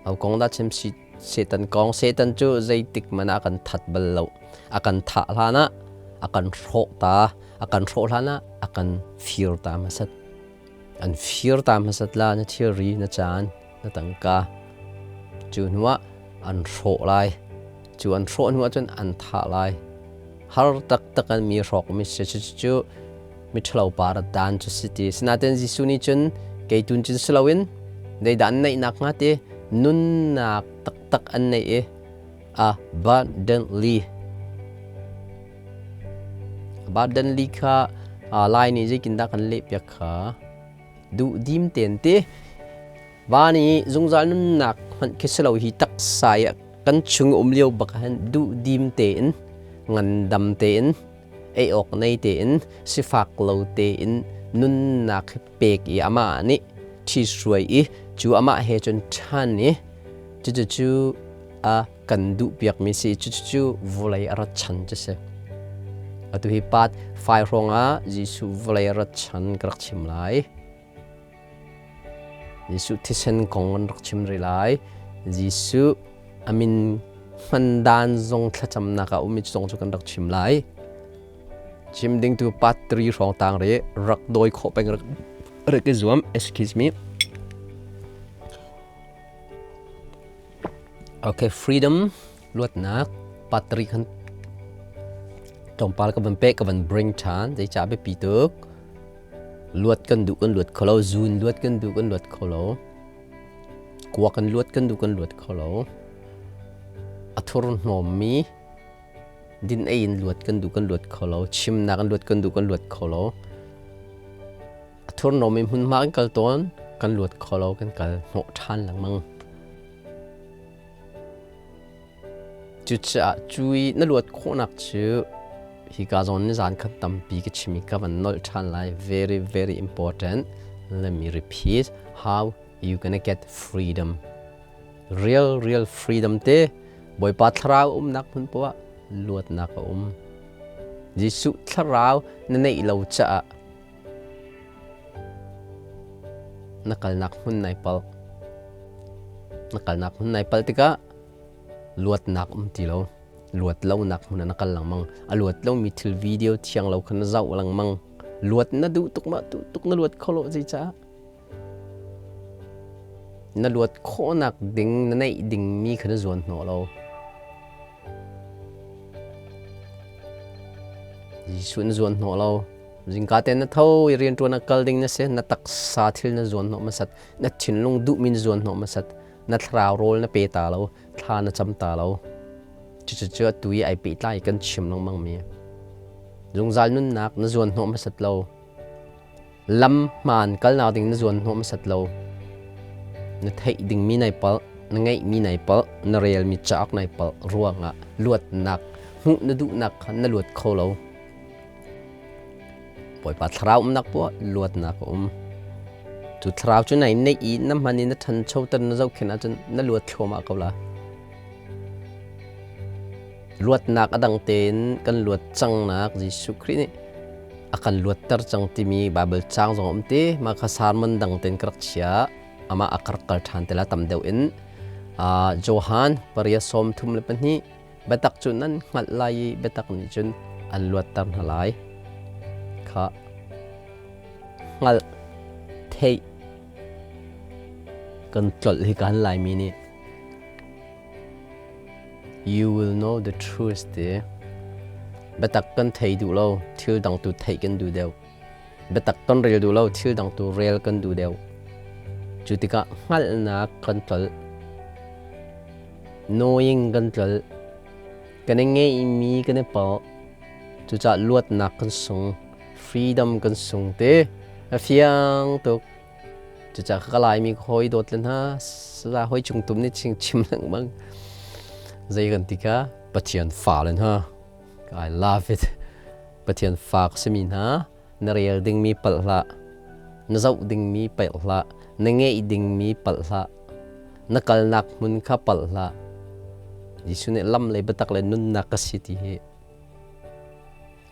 Au kong dah chim si Satan kong Satan cu zeitik man a kan that bal lo. A kan thah hlan ah a kan hrawh ta. A kan hrawh hlan ah a kan fir ta hmasat. An fir ta hmasat la na thilri, na caan, na tangka. Cu hnuah an hrawh lai. Cu an hrawh hnuah cun an thah lai. Har taktak an mi hrawk mi si cu miṭhalo pa rat dan cu si ti. Sinain Jesuh nih cun kei tun cun si loin zeidah an neih nakhnga ti nunnak taktak an neih i abundantly abundantly kha Lai nih zeitindah kan lehpiak kha duhdim tein ti va nih zungzal nunnak hmanh khi si lo hi taksa i kan chung um lio bak ah hin duhdim tein ngandam tein ei awk nei tein sifak lo tein nunnak hi pek i amah nih ṭhihruai i cu amah he cun ṭhan i cucu a kan duhpiakmi si cucu vawlei a rat chan cu si. Atu hi part 5 hrawng ah Jesuh vawlei a rat chan ka rak chim lai. Jesuh thisen kong kan rak chim rih lai. Jesuh a min hman dan zong thlacamnak ah um i zong cu kan rak chim lai. Chim ding tu part 3 hrawng tang ri rak dawi khawh peng rak rak i zuam. Excuse me. Okay, freedom luatnak part 3 khan tlawmpal ka van pek ka van bring ṭhan zeicah biapi tuk luat kan duh kan luat kho lo zun luat kan duh kan luat kho lo kua kan luat kan duh kan luat kho lo a thur hnawmmi din ei in luat kan duh kan luat kho lo chimnak in luat kan duh kan luat kho lo a thurhnawm i hmunhma kan kal tawn kan luat kho lo kan kal hnawh ṭhan lengmang cucaah cu i na luat khawhnak cu hika zawn ni zan khat tampi ka chim i ka van nolh ṭhan lai. Very very important. Let me repeat how you gonna get freedom, real real freedom te. Bawipa thlarau umnak hmun poah luatnak a um. Jesuh thlarau na neih lo caah na kalnak hmun nai palh. Na kalnak hmun nai palh tikah luatnak um ti lo. Luat lonak hmun ah na kal lengmang. A luat lomi thil video thiang lo kha na zoh lengmang. Luat na duh tuk ma duh tuk na luat kho lo zeicah? Na luat khawhnak ding na neih dingmi kha na zuan hnawh lo. Jesuh na zuan hnawh lo. Zingka te na tho i rianṭuan ah kal ding na si. Na taksa thil na zuan hnawh hmasat. Na thinlung duhmi na zuan hnawh hmasat. Na thlarau rawl na pe ta lo. Thla na cam ta lo. Cucu atu i ai pehtlai kan chim lengmang mi. Zungzal nunnak na zuan hnawh hmasat lo. Lam hmaan kalnak ding na zuan hnawh hmasat lo. Na theih dingmi nai palh, na ngeihmi nai palh, na relmi cauk nai palh ruangah luatnak hmuh na duhnak kha na luat kho lo. Bawipa thlarau umnak poah luatnak a um. Cu thlarau cu nai neih i na hman i na ṭhanchoter na zohkhenh ahcun na luat thluahmah ko la. Luatnak a dang tein kan luat cangnak Jesuh Khrih nih a kan luatter cang timi Baibal caang zong a um ti. Mah kha sermon dang tein ka rak chia. Amah a ka rak kal ṭhan te la tam deuh in. Johan 8:32 biatak cu nan hngalh lai i biatak nih cun an luatter hna lai. Kha hngalh theih kan tlolh hi kan Laimi nih You will know the truth ti. Biatak kan thei duh lo, thil dang tu theih kan duh deuh. Biatak kan rel duh lo, thil dang tu rel kan duh deuh. Cu tikah hngalhnak kan tlolh. Knowing kan tlolh. Kan i ngeihmi kan i palh. Cucaah luatnak kan sung. Freedom kan sung ti. A fiang tuk. Cucaah ka Laimi ka hawi dawt le hna sa hawi cung tum nih ching chim lengmang. Zei kan ti ka Pathian fa le hna. I love it. Pathian fa ka simi hna na rel dingmi palh hlah. Na zoh dingmi palh hlah. Na ngeih dingmi palh hlah. Na kalnak hmun kha palh hlah. Jesuh nih lam le biatak le nunnak ka si ti hi.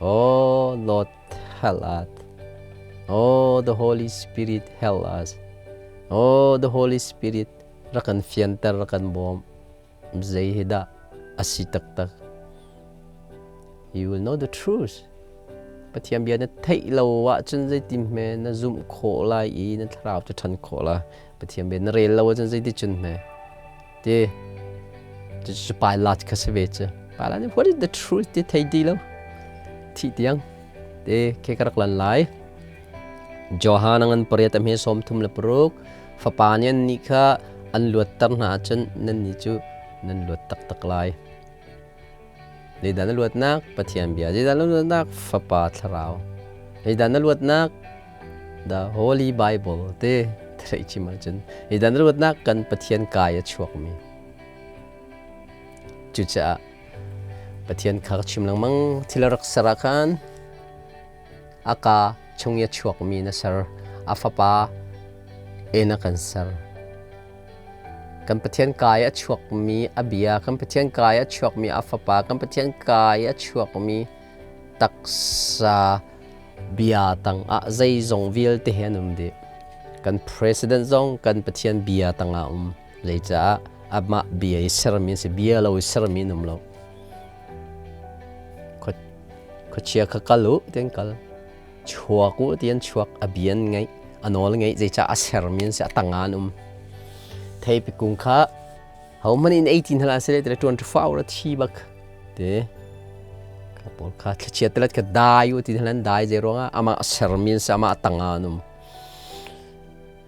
Oh Lord, help us. Oh, the Holy Spirit, help us. Oh, the Holy Spirit, rak kan fianter, rak kan bawm. Zei hi dah a si taktak. You will know the truth. Pathian bia na theih lo ahcun zeitin hme na zumh khawh lai i na thlarau cu ṭhan khawh la. Pathian bia na rel lo ahcun zeiticun hme ti cucu Pilate kha si ve cu. Pilate nih what is the truth ti thei ti lo. Thih tiang te khi ka rak lan lai. Johan a ngan pariat a hme 36 fapa nih annih kha an luatter hna ahcun nannih cu nan luat taktak lai. Zeidah na luatnak? Pathian bia. Zeidah na luatnak? Fapa Thlarau. Zeidah na luatnak? The Holy Bible te theih chim ahcun zeidah na luatnak? Kan Pathian kai a chuakmi. Cucaah Pathian kha ka chim lengmang thil a rak ser ah khan a ka chung i a chuakmi na ser a fapa in a kan ser. Kan Pathian kai a chuakmi a bia, kan Pathian kai a chuakmi a fapa, kan Pathian kai a chuakmi taksa bia tangah zeizong vialte he an um dih. Kan president zong kan Pathian bia tangah um. Zeicah amah bia i sermi an si, bia lo i sermi an um lo. Khuachia kha kal u ti an kal. Chuak u ti an chuak, a bia an ngaih, a nawl ngaih, zeicah a sermi an si, a tangah an um. Theipi kung kha hohmanh in ei ti hna hlah seh ti 24 hour a thi bak te kha pawl kha thlichia telet kha dai u ti hna an dai zei ruangah amah a sermi an si, amah a tangah an um.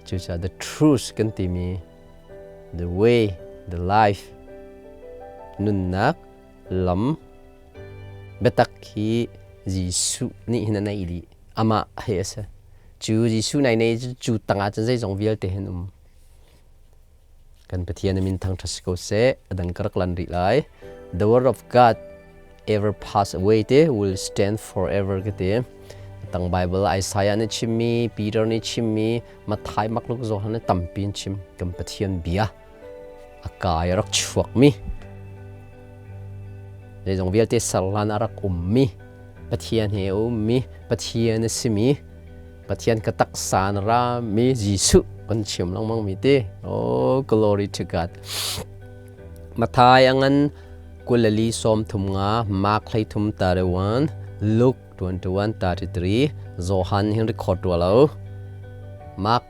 Cucaah the truth kan timi the way, the life, nunnak lam Biatak hi Jesuh nih hin a neih dih. Amah he a si. Cu Jesuh nai nei cu tangah cun zeizong vialte hin um. Kan Pathian a min thangṭhat si ko seh. A dang ka rak lan rih lai. The word of God ever pass away te will stand forever ka ti. Tang Bible Isaiah nih chimmi, Peter nih chimmi, Matthai, Mark, Luke, Johan nih tampi in chim. Kan Pathian bia a kai a rak chuakmi. Zeizong vialte ser hlan a rak ummi, Pathian he a ummi, Pathian a simi, Pathian ka taksa na rami Jesuh kan chim lengmang mi ti. Oh, glory to God. Matthai a ngan 24 30, Mark 33 31, Luke 21 33, Johan hin record tua lo. Mark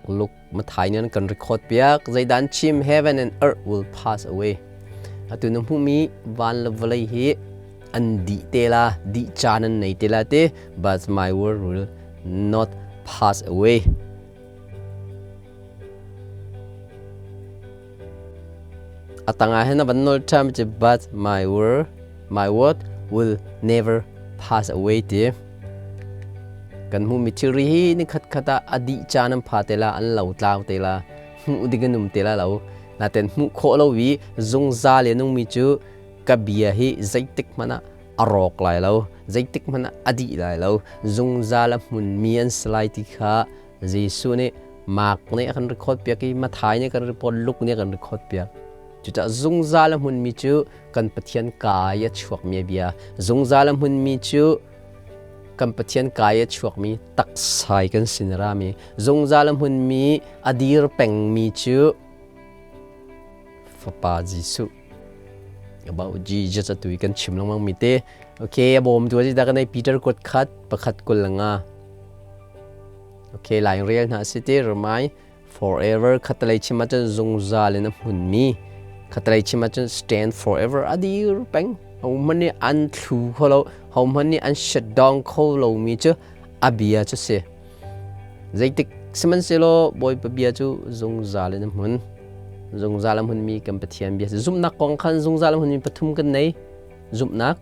Luke Mathai nih an kan record piak zeidan chim heaven and earth will pass away atu na hmuhmi van le vawlei hi an dih te la dih caan an nei te la te but my word will not pass away a tangah hin a van nol ṭham ci but my word will never pass away ti kan hmuhmi thilri hi ni khat khat ah a dih caan an pha te la an lo tlau te la hmuh ding an um te la lo naten hmuh khawh lo i zungzal i nungmi cu ka bia hi zeitik hmanh ah a rawk lai lo zeitik hmanh ah a dih lai lo zungzal a hmunmi an si lai ti kha Jesuh nih Mark nih a kan record piak i Matthai nih a kan report Luke nih a kan record piak. Cucaah zungzal a hmunmi cu kan Pathian kai a chuakmi a bia. Zungzal a hmunmi cu kan Pathian kai a chuakmi taksai kan sin rami. Zungzal a hmunmi a dir pengmi cu Fapa Jesuh. About Jesus atu i kan chim lengmang mi te. Okay, a bawm tu a si da kan ei Peter kuat khat pakhat 25. Okay, lain rel hna si ti ramai forever khatalei chim ahcun zungzal in a hmunmi khatalei chim ahcun stand forever a dir peng hohmanh nih an thlu kho lo hohmanh nih an shut down kho lomi cu a bia cu si zeitik sihmanhsehlaw Bawipa bia cu zungzal in a hmun zungzal a hmunmi kan Pathian bia zumhnak kong khan zungzal a hmunmi pathum kan nei zumhnak,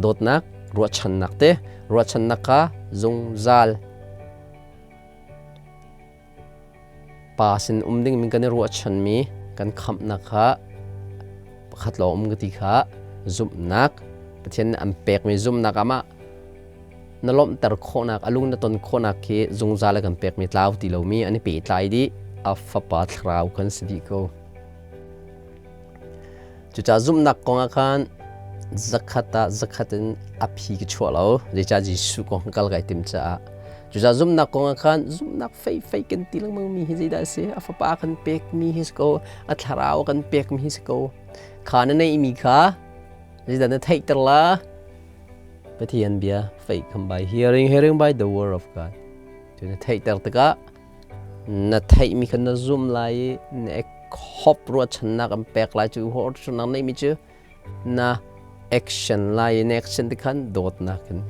dawtnak, ruahchannak te ruahchannak kha zungzal pa sin um ding min kan i ruahchanmi kan khamhnak kha pakhat lawng um ka ti kha zumhnak Pathian nih an pekmi zumhnak amah na lawmhter khawhnak a lung na ton khawhnak khi zungzal a kan pekmi tlau ti lomi an i pehtlai dih a fapa thlarau kan si dih ko. Cucaah zumhnak kong ah khan zakhat ah zakhat in a phi ka chuah lo. Zeicah Jesuh kong kal kai tim caah. Cucaah zumhnak kong ah khan zumhnak feifei kan ti lengmang mi hi zeidah a si? A fapa kan pekmi hi si ko. A thlarau kan pekmi hi si ko. Kha na neihmi kha zeidah na theihter la? Pathian bia faith come by hearing, hearing by the word of God. Cu na theihter tikah na theihmi kha na zum lai i na hop ruahchannak an pek lai cu ruahchannak neihmi cu na action lai i na action ti khan dawtnak in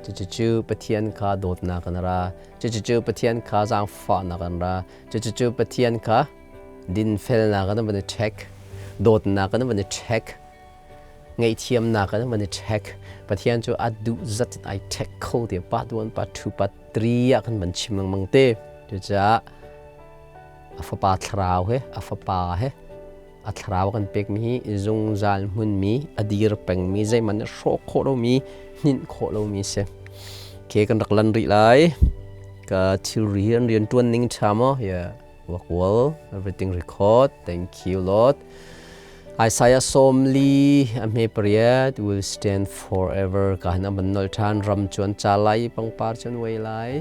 cucu Pathian kha dawtnak an ra cucu Pathian kha zaangfahnak an ra cucu Pathian kha dinfelnak an van i check dawtnak an van i check ngaihthiamnak an van i check Pathian cu a duh zat in ai check kho ti part 1 part 2 part 3 ah kan van chim lengmang te cucaah a fapa thlarau he a fapa he a thlarau kan pekmi hi zungzal hmunmi a dir pengmi zeihmanh nih hrawh khawh lomi hninh khawh lomi si ke kan rak lan rih lai ka thilri hi an rian ṭuan ning ṭha maw yeah work well everything record thank you Lord Isaiah 40 a hme pariat will stand forever ka han a ban nol ṭhan ram cu an ca lai pangpar cu an uai lai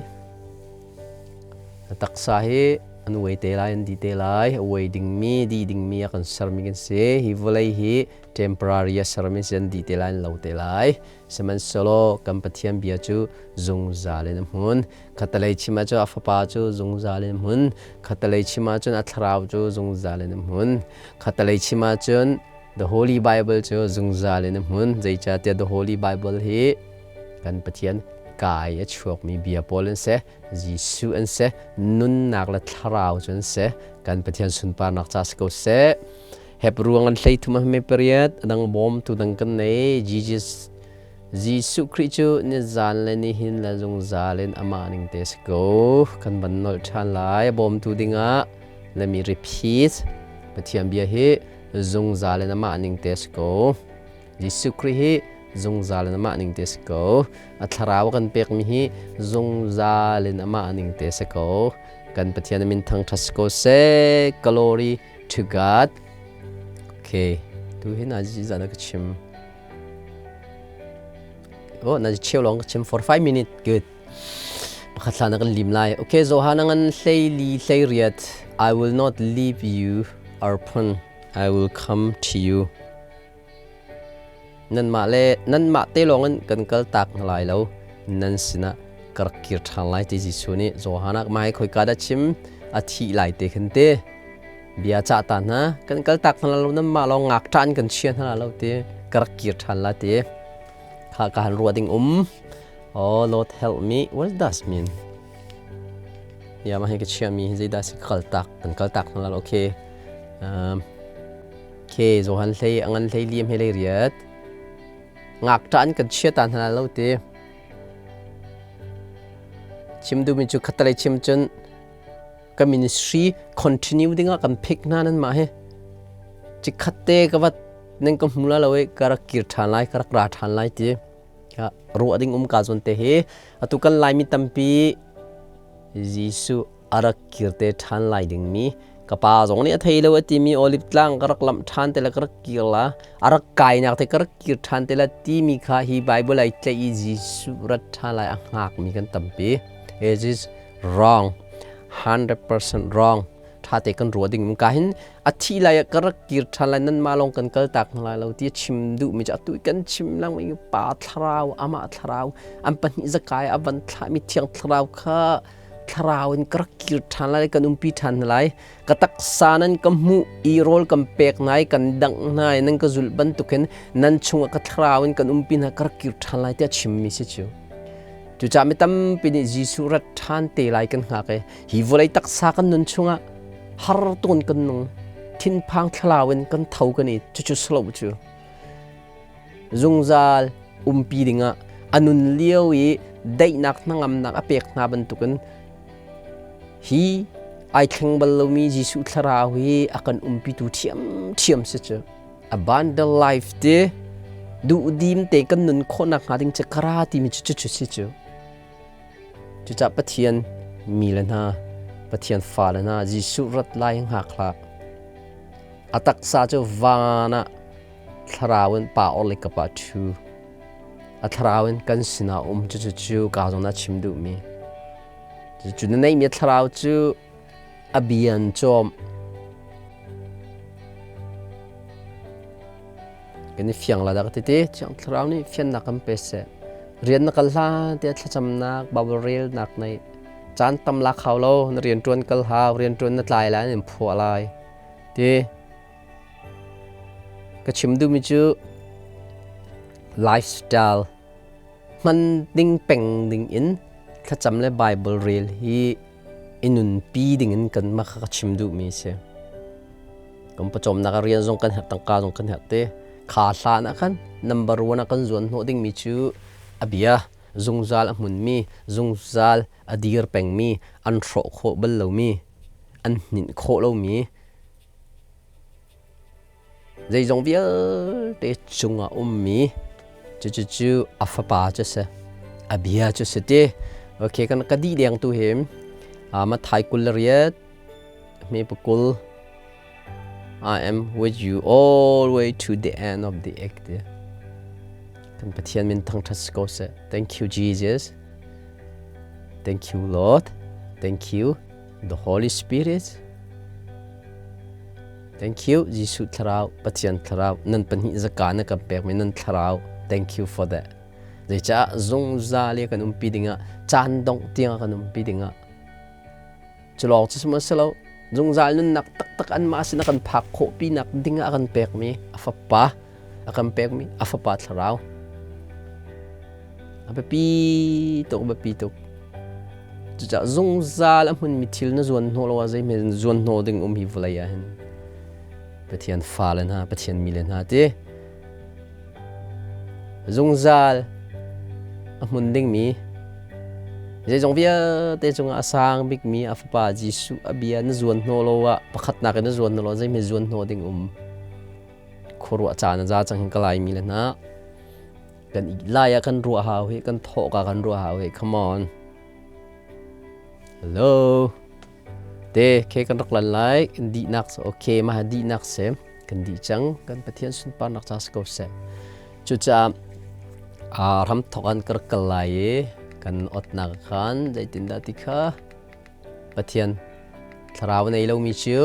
Na taksa hi an uai te lai, an di te lai. A uai dingmi, di dingmi a kan sermi kan si. Hi vawlei hi temporary a sermi si an di te lai, an lo te lai. Sihmanhsehlaw kan Pathian bia cu zungzal in a hmun. Khatalei chim ahcun a fapa cu zungzal in a hmun. Khatalei chim ahcun a thlarau cu zungzal in a hmun. Khatalei chim ahcun The Holy Bible cu zungzal in a hmun. Zeicahtiah The Holy Bible hi kan Pathian kai a chuakmi bia pawl an si Jesuh an si nunnak le thlarau cu an si kan Pathian sunparnak ca si ko seh Heb ruang an hlei thum me pariat adang bawm tu dang kan nei Jesus Jesuh Khrih cu ni zan le ni hin le zungzal in amah ning te si ko kan ban nolh ṭhan lai bawmtu dingah let me repeat Pathian bia hi zungzal in amah ning te si ko Jesuh Khrih hi zungzal in amah ning te si ko. A thlarau kan pekmi hi zungzal in amah ning te si ko. Kan Pathian min thangṭhat si ko seh. Glory to God. Okay, tu hi na zan ka chim. Oh, na cheu long ka chim for 5 minutes. Good. Pakhat hlan kan lim lai. Okay, Johan ngan hlei li hlei riat. I will not leave you orphan. I will come to you. Nanmah le nanmah te lawngin kan kaltak hna lai lo, nan sinah ka rak kir ṭhan lai ti Jesuh nih Johan ah mah hi khoika dah chim a thih lai te khin ti bia cah ta hna kan kaltak hna lo nanmah lawng ngakṭah in kan chia hna lo ti ka rak kir ṭhan la ti kha ka han ruah ding um oh Lord help me what does mean ya mah hi ka chiami hi zeidah si kaltak kan kaltak hna lo okay Ke Johan hlei a ngan hlei liam he lei riat. Ngakṭah an kan chia ta hna lo ti. Chim duhmi cu khatalei chim cun ka ministry continue dingah kan pick hna nan mah hi. Cikhat te ka vat nan ka hmu la lo i ka rak kir ṭhan lai ka rak ra ṭhan lai ti. Ruah ding um ka zawn te hi atu kan Laimi tampi Jesuh a rak kir te ṭhan lai dingmi ka pa zong nih a thei lo a timi olive tlang ka rak lamh ṭhan te le ka rak kir la a rak kainak te ka rak kir ṭhan te la timi kha hi Bible ai tlaih i Jesuh rat ṭhan lai a hngakmi kan tampi. It is wrong. 100% wrong. Ṭha te kan ruah ding ka hin a thi lai ah ka rak kir ṭhan lai nanmah lawng kan kal tak hna lai lo ti a chim duhmi cu atu kan chim lengmang i pa thlarau amah thlarau an pahnih zakai a van thlahmi thiang thlarau kha thlarau in ka rak kir ṭhan lai kan umpi ṭhan hna lai ka taksa nan ka hmuh i rawl kan pek hna i kan dangh hna i nan ka zulh bantukin nan chungah ka thlarau in kan umpi hna ka rak kir ṭhan lai tiah chimmi si cu cucaah mi tampi nih Jesuh rat ṭhan te lai kan hngak i hi vawlei taksa kan nun chungah har tawn kan nung thinphang thlarau in kan tho kan i cucu slo cu zungzal umpi dingah a nun lio i daihnak hnangamnak a pek hna bantukin hi ai thleng bal lomi Jesuh thlarau hi a kan umpitu ṭhiamṭhiam si cu abundant life te duhdim te kan nun khawhnak hnga ding cu kara timi cu cucu si cu Cucah Pathian mi le hna, Pathian fale hna Jesuh rat lai hngak hlah. A taksa cu van ah thlarau in pa or le kapa ṭhu. A thlarau in kan sinah um cucu cu ka zong na chim duhmi. Cucu na neihmi thlarau cu a bian cawm. Kan i fiang la dah ka ti ti. Thiang Thlarau nih fiannak kan pe seh. Rian na kal hlan tiah thlacamnak, Bible relnak nei caan tam lak hau lo, na rian ṭuan kal hau, rian ṭuan na tlai lai, an in phuah lai. Ti ka chim duhmi cu lifestyle hman ding peng ding in thlacam le Bible rel hi i nunpi ding in kan mah kha ka chim duhmi a si. Kan pawcawmnak ah rian zong kan herh, tangka zong kan herh te. Kha hlan ah khan number one ah kan zuan hnawh dingmi cu a bia zungzal a hmunmi, zungzal a dir pengmi, an hrawh khawh bal lomi, an hninh khawh lomi, zeizong vialte cungah ummi cucu a fapa cu si a bia cu si ti okay kan ka dih deng tu hi Mathai 28 hme pakul I am with you all the way to the end of the age kan Pathian min thangthat si ko seh thank you Jesus thank you Lord thank you the Holy Spirit Thank you Jesuh thlarau Pathian thlarau nan pahnih zaka na kan pekmi nan thlarau thank you for that zeicah zungzal i kan umpi dingah caan dongh tiang kan umpi dingah cu lawng cu sihmanhsehlaw zungzal nunnak taktak anmah sin a kan phak khawh pinak dingah a kan pekmi a fapa a kan pekmi a fapa thlarau a biapi tuk biapi tuk Cucaah zungzal a hmunmi thil na zuan hnawh lo ah zeihme zuan hnawh ding um hi vawlei ah hin Pathian fale hna Pathian mi le hna ti zungzal a hmun dingmi zeizong vialte cungah a sang bikmi a fapa Jesuh a bia na zuan hnawh lo ah pakhatnak in na zuan hnawh lo zeihme zuan hnawh ding um khuaruah caan a za cang hin ka lai mi le hna kan lai ah kan ruah hau hi kan thawh ka kan ruah hau hi come on hello te ke kan rak lan lai kan dihnak okay ma dihnak se kan dih cang kan pathian sunparnak ca si ko seh cucaah ram thok an kar kal lai i kan otnak khan zeitindah ti kha pathian thlarau nei lomi cu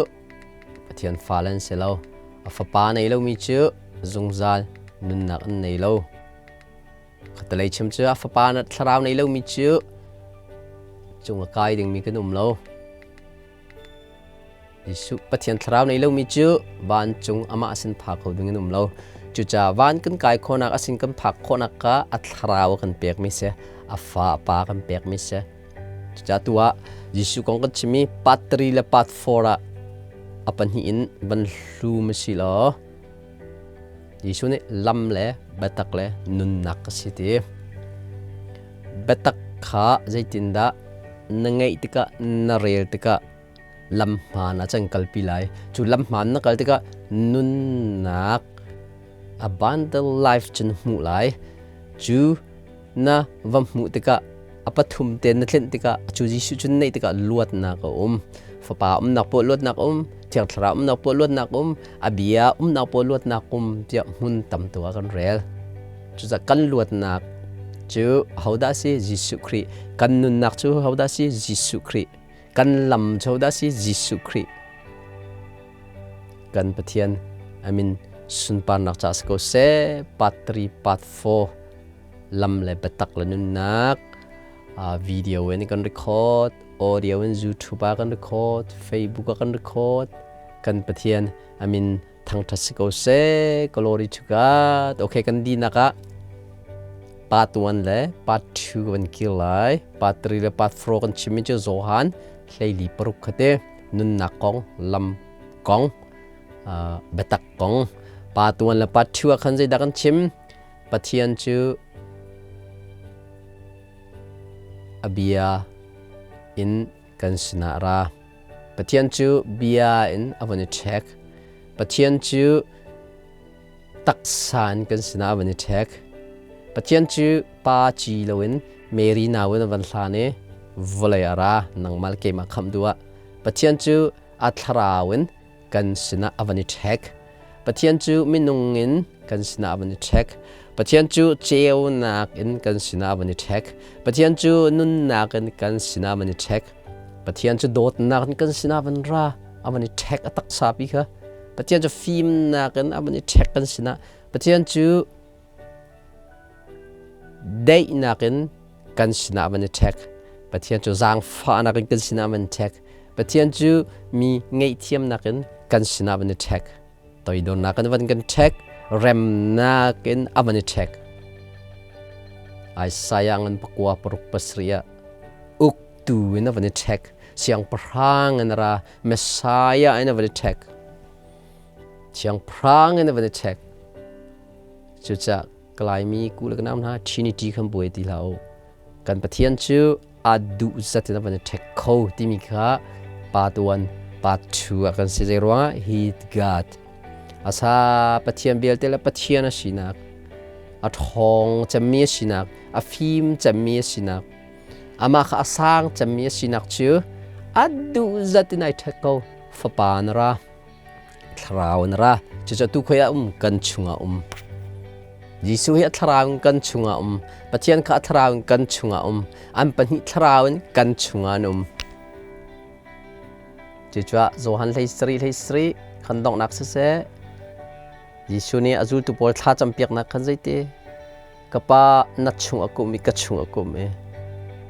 Pathian fale an si lo. A fapa nei lomi cu zungzal nunnak an nei lo. Khatalei chim cu a fapa na thlarau nei lomi cu cung a kai dingmi kan um lo. Jesuh Pathian thlarau nei lomi cu vancung amah sin phak kho ding an um lo. Cucaah van kan kai khawhnak asin kan phak khawhnak ka a thlarau a kan pekmi si, a fa a pa kan pekmi si. Cucaah tu ah Jesuh kong kan chim i part 3 le part 4 ah a pahnih in van hlu ma si law Jesuh nih lam le biatak le nunnak ka si ti. Biatak kha zeitindah na ngeih tikah na rel tikah lam hmaan ah can kalpi lai. Cu lam hmaan na kal tikah nunnak abundant life cu na hmuh lai. Cu na va hmuh tikah a pathum te na tlinh tikah cu Jesuh cu neih tikah luatnak a um fapa umnak poah luatnak um thiang thlarau umnak poah luatnak um a bia umnak poah luatnak um tiah hmun tam tu ah kan rel cucaah kan luatnak cu hodah si Jesuh Khrih kan nunnak cu hodah si Jesuh Khrih kan lam cu hodah si Jesuh Khrih kan Pathian amin sunparnak ca si ko seh part 3 part 4 lam le biatak le nunnak video in kan record audio in YouTube ah kan record Facebook ah kan record kan Pathian amin thangthat si ko seh glory to God okay kan dinak ah part 1 le part 2 kan kir lai part 3 le part 4 kan chimmi cu Johan hleili paruk khate nunnak kong lam kong biatak kong part 1 le part 2 ah khan zeidah kan chim Pathian cu a bia in kan sinah ra. Pathian cu bia in a von i ṭhek. Pathian cu taksa in kan sinah a von i ṭhek. Pathian cu pa ci loin Mary nau in a van hlan i vawlei a ra nangmah le keimah khamh duh ah. Pathian cu a thlarau in kan sinah a van i ṭhek. Pathian cu minung in kan sinah a van i ṭhek. Pathian cu ceunak in kan sinah a van i ṭhek. Pathian cu nunnak in kan sinah a van i ṭhek. Pathian cu dawtnak in kan sinah a van ra, a van i ṭhek a taksa pi kha. Pathian cu fimnak in a van i ṭhek kan sinah. Pathian cu daihnak in kan sinah van i ṭhek. Pathian cu zaangfahnak in kan sinah van ṭhek. Pathian cu mi ngaihthiamnak in kan sinah van i ṭhek. Toidornak in van kan ṭhek. Remnak in a van i ṭhek. Isaiah ngan pakua paruk pasarih ah uktu in a van i ṭhek. Siangpahrang in a ra. Messiah in a van i ṭhek. Siangpahrang in a van i ṭhek. Cucaah ka Laimi ku le ka nau hna Trinity khan buai ti hlah u. Kan Pathian cu aa duh zat in a van i ṭhek kho timi kha part 1, part 2 ah kan si. Zei ruangah He God. Asa Pathian vialte le Pathian a sinak, a ṭhawng cemmi a sinak, a fim cemmi a sinak, amah kha a sang cemmi a sinak cu a duh zat in ai ṭhek ko. Fapa na ra. Thlarau in ra. Cucu tu khoi ah um kan chungah um. Jesuh hi a thlarau in kan chungah um. Pathian kha a thlarau in kan chungah um. An pahnih thlarau in kan chungah an um. Cucaah Johan hlei sarih hlei sarih kan donghnak siseh Jesuh nih a zultu pawl thla campiaknak khan zeiti Ka pa na chung a kum i ka chung a kum i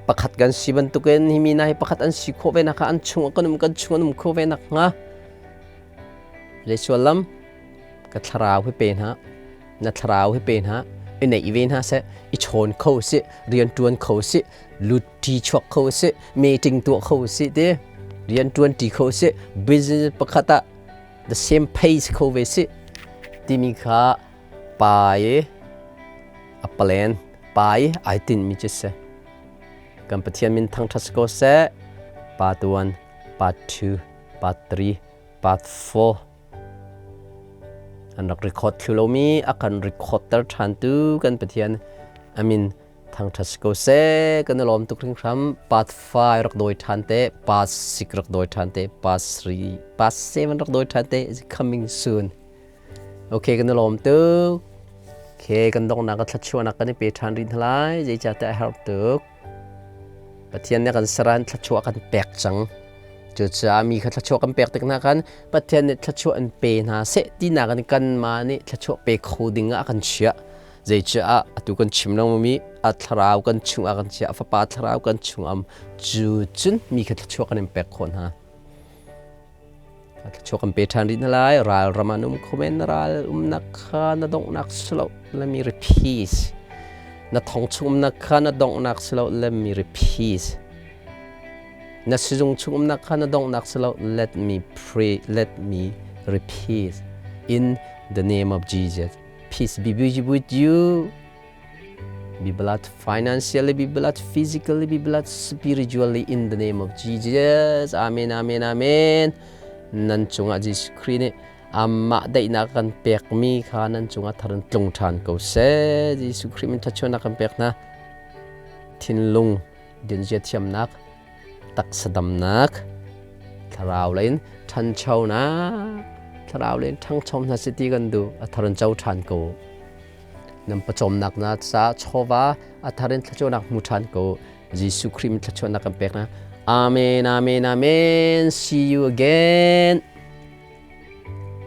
pakhat kan si bantukin hi mi hna hi pakhat an si khawh ve nakhnga an chung ah kan um kan chung an um khawh ve nakhnga zei lam ka thlarau hi pe hna na thlarau hi pe hna i neih ve hna seh i chawn kho si rian ṭuan kho si lut ṭi chuak kho si meeting tuah kho si ti rian ṭuan ṭi kho si business pakhat ah the same pace kho ve si timi kha pa i a plan pa i ai tinhmi cu si. Kan Pathian min thangṭhat si ko seh. Part 1, part 2, part 3, part 4 an rak record thlu lomi a kan record ter ṭhan tu kan Pathian amin thangṭhat si ko seh. Kan i lawm tuk hringhran. Part 5 rak dawi ṭhan te, part 6 rak dawi ṭhan te, part 3, part 7 rak dawi ṭhan te is coming soon. Okay, kan i lawm tuk. Okay, kan donghnak a thluachuahnak kan i pe ṭhan rih hna lai. Zeicahtiah a herh tuk. Pathian nih kan saran thluachuah kan pek cang. Cucaah mi kha thluachuah kan pek tik hna khan Pathian nih thluachuah an pe hna seh tinak in kanmah nih thluachuah pe kho ding ah a kan chiah. Zeicah atu kan chim lengmangmi a thlarau kan chungah kan chiah, a fapa thlarau kan chungam cu cun mi kha thluachuah kan in pek khawh hna. Thluachuah kan pe ṭhan rih hna lai. Ral ram ah na um kho men, na ral umnak kha na donghnak si lo. Let me repeat. Na thong chung umnak kha na donghnak si lo. Let me repeat. Na sizung chung umnak kha na donghnak si lo. Let me pray. Let me repeat. In the name of Jesus. Peace be with you. Be blessed financially, be blessed physically, be blessed spiritually in the name of Jesus. Amen, amen, amen. Nan cungah Jesuh Khrih nih amah daihnak kan pekmi kha nan cungah thar in tlung ṭhan ko seh. Jesuh Khrih min thluachuahnak kan pek hna. Thinlung dinzia thiamnak, taksa damnak, thlarau lei in ṭhanchonak, thlarau lei in ṭhangcho hna si ti kan duh. A thar in co ṭhan ko. Nan pawcawmnak na ca chawva a thar in thluachuahnak hmu ṭhan ko. Jesuh Khrih min thluachuahnak kan pek na. Amen, amen, amen. See you again.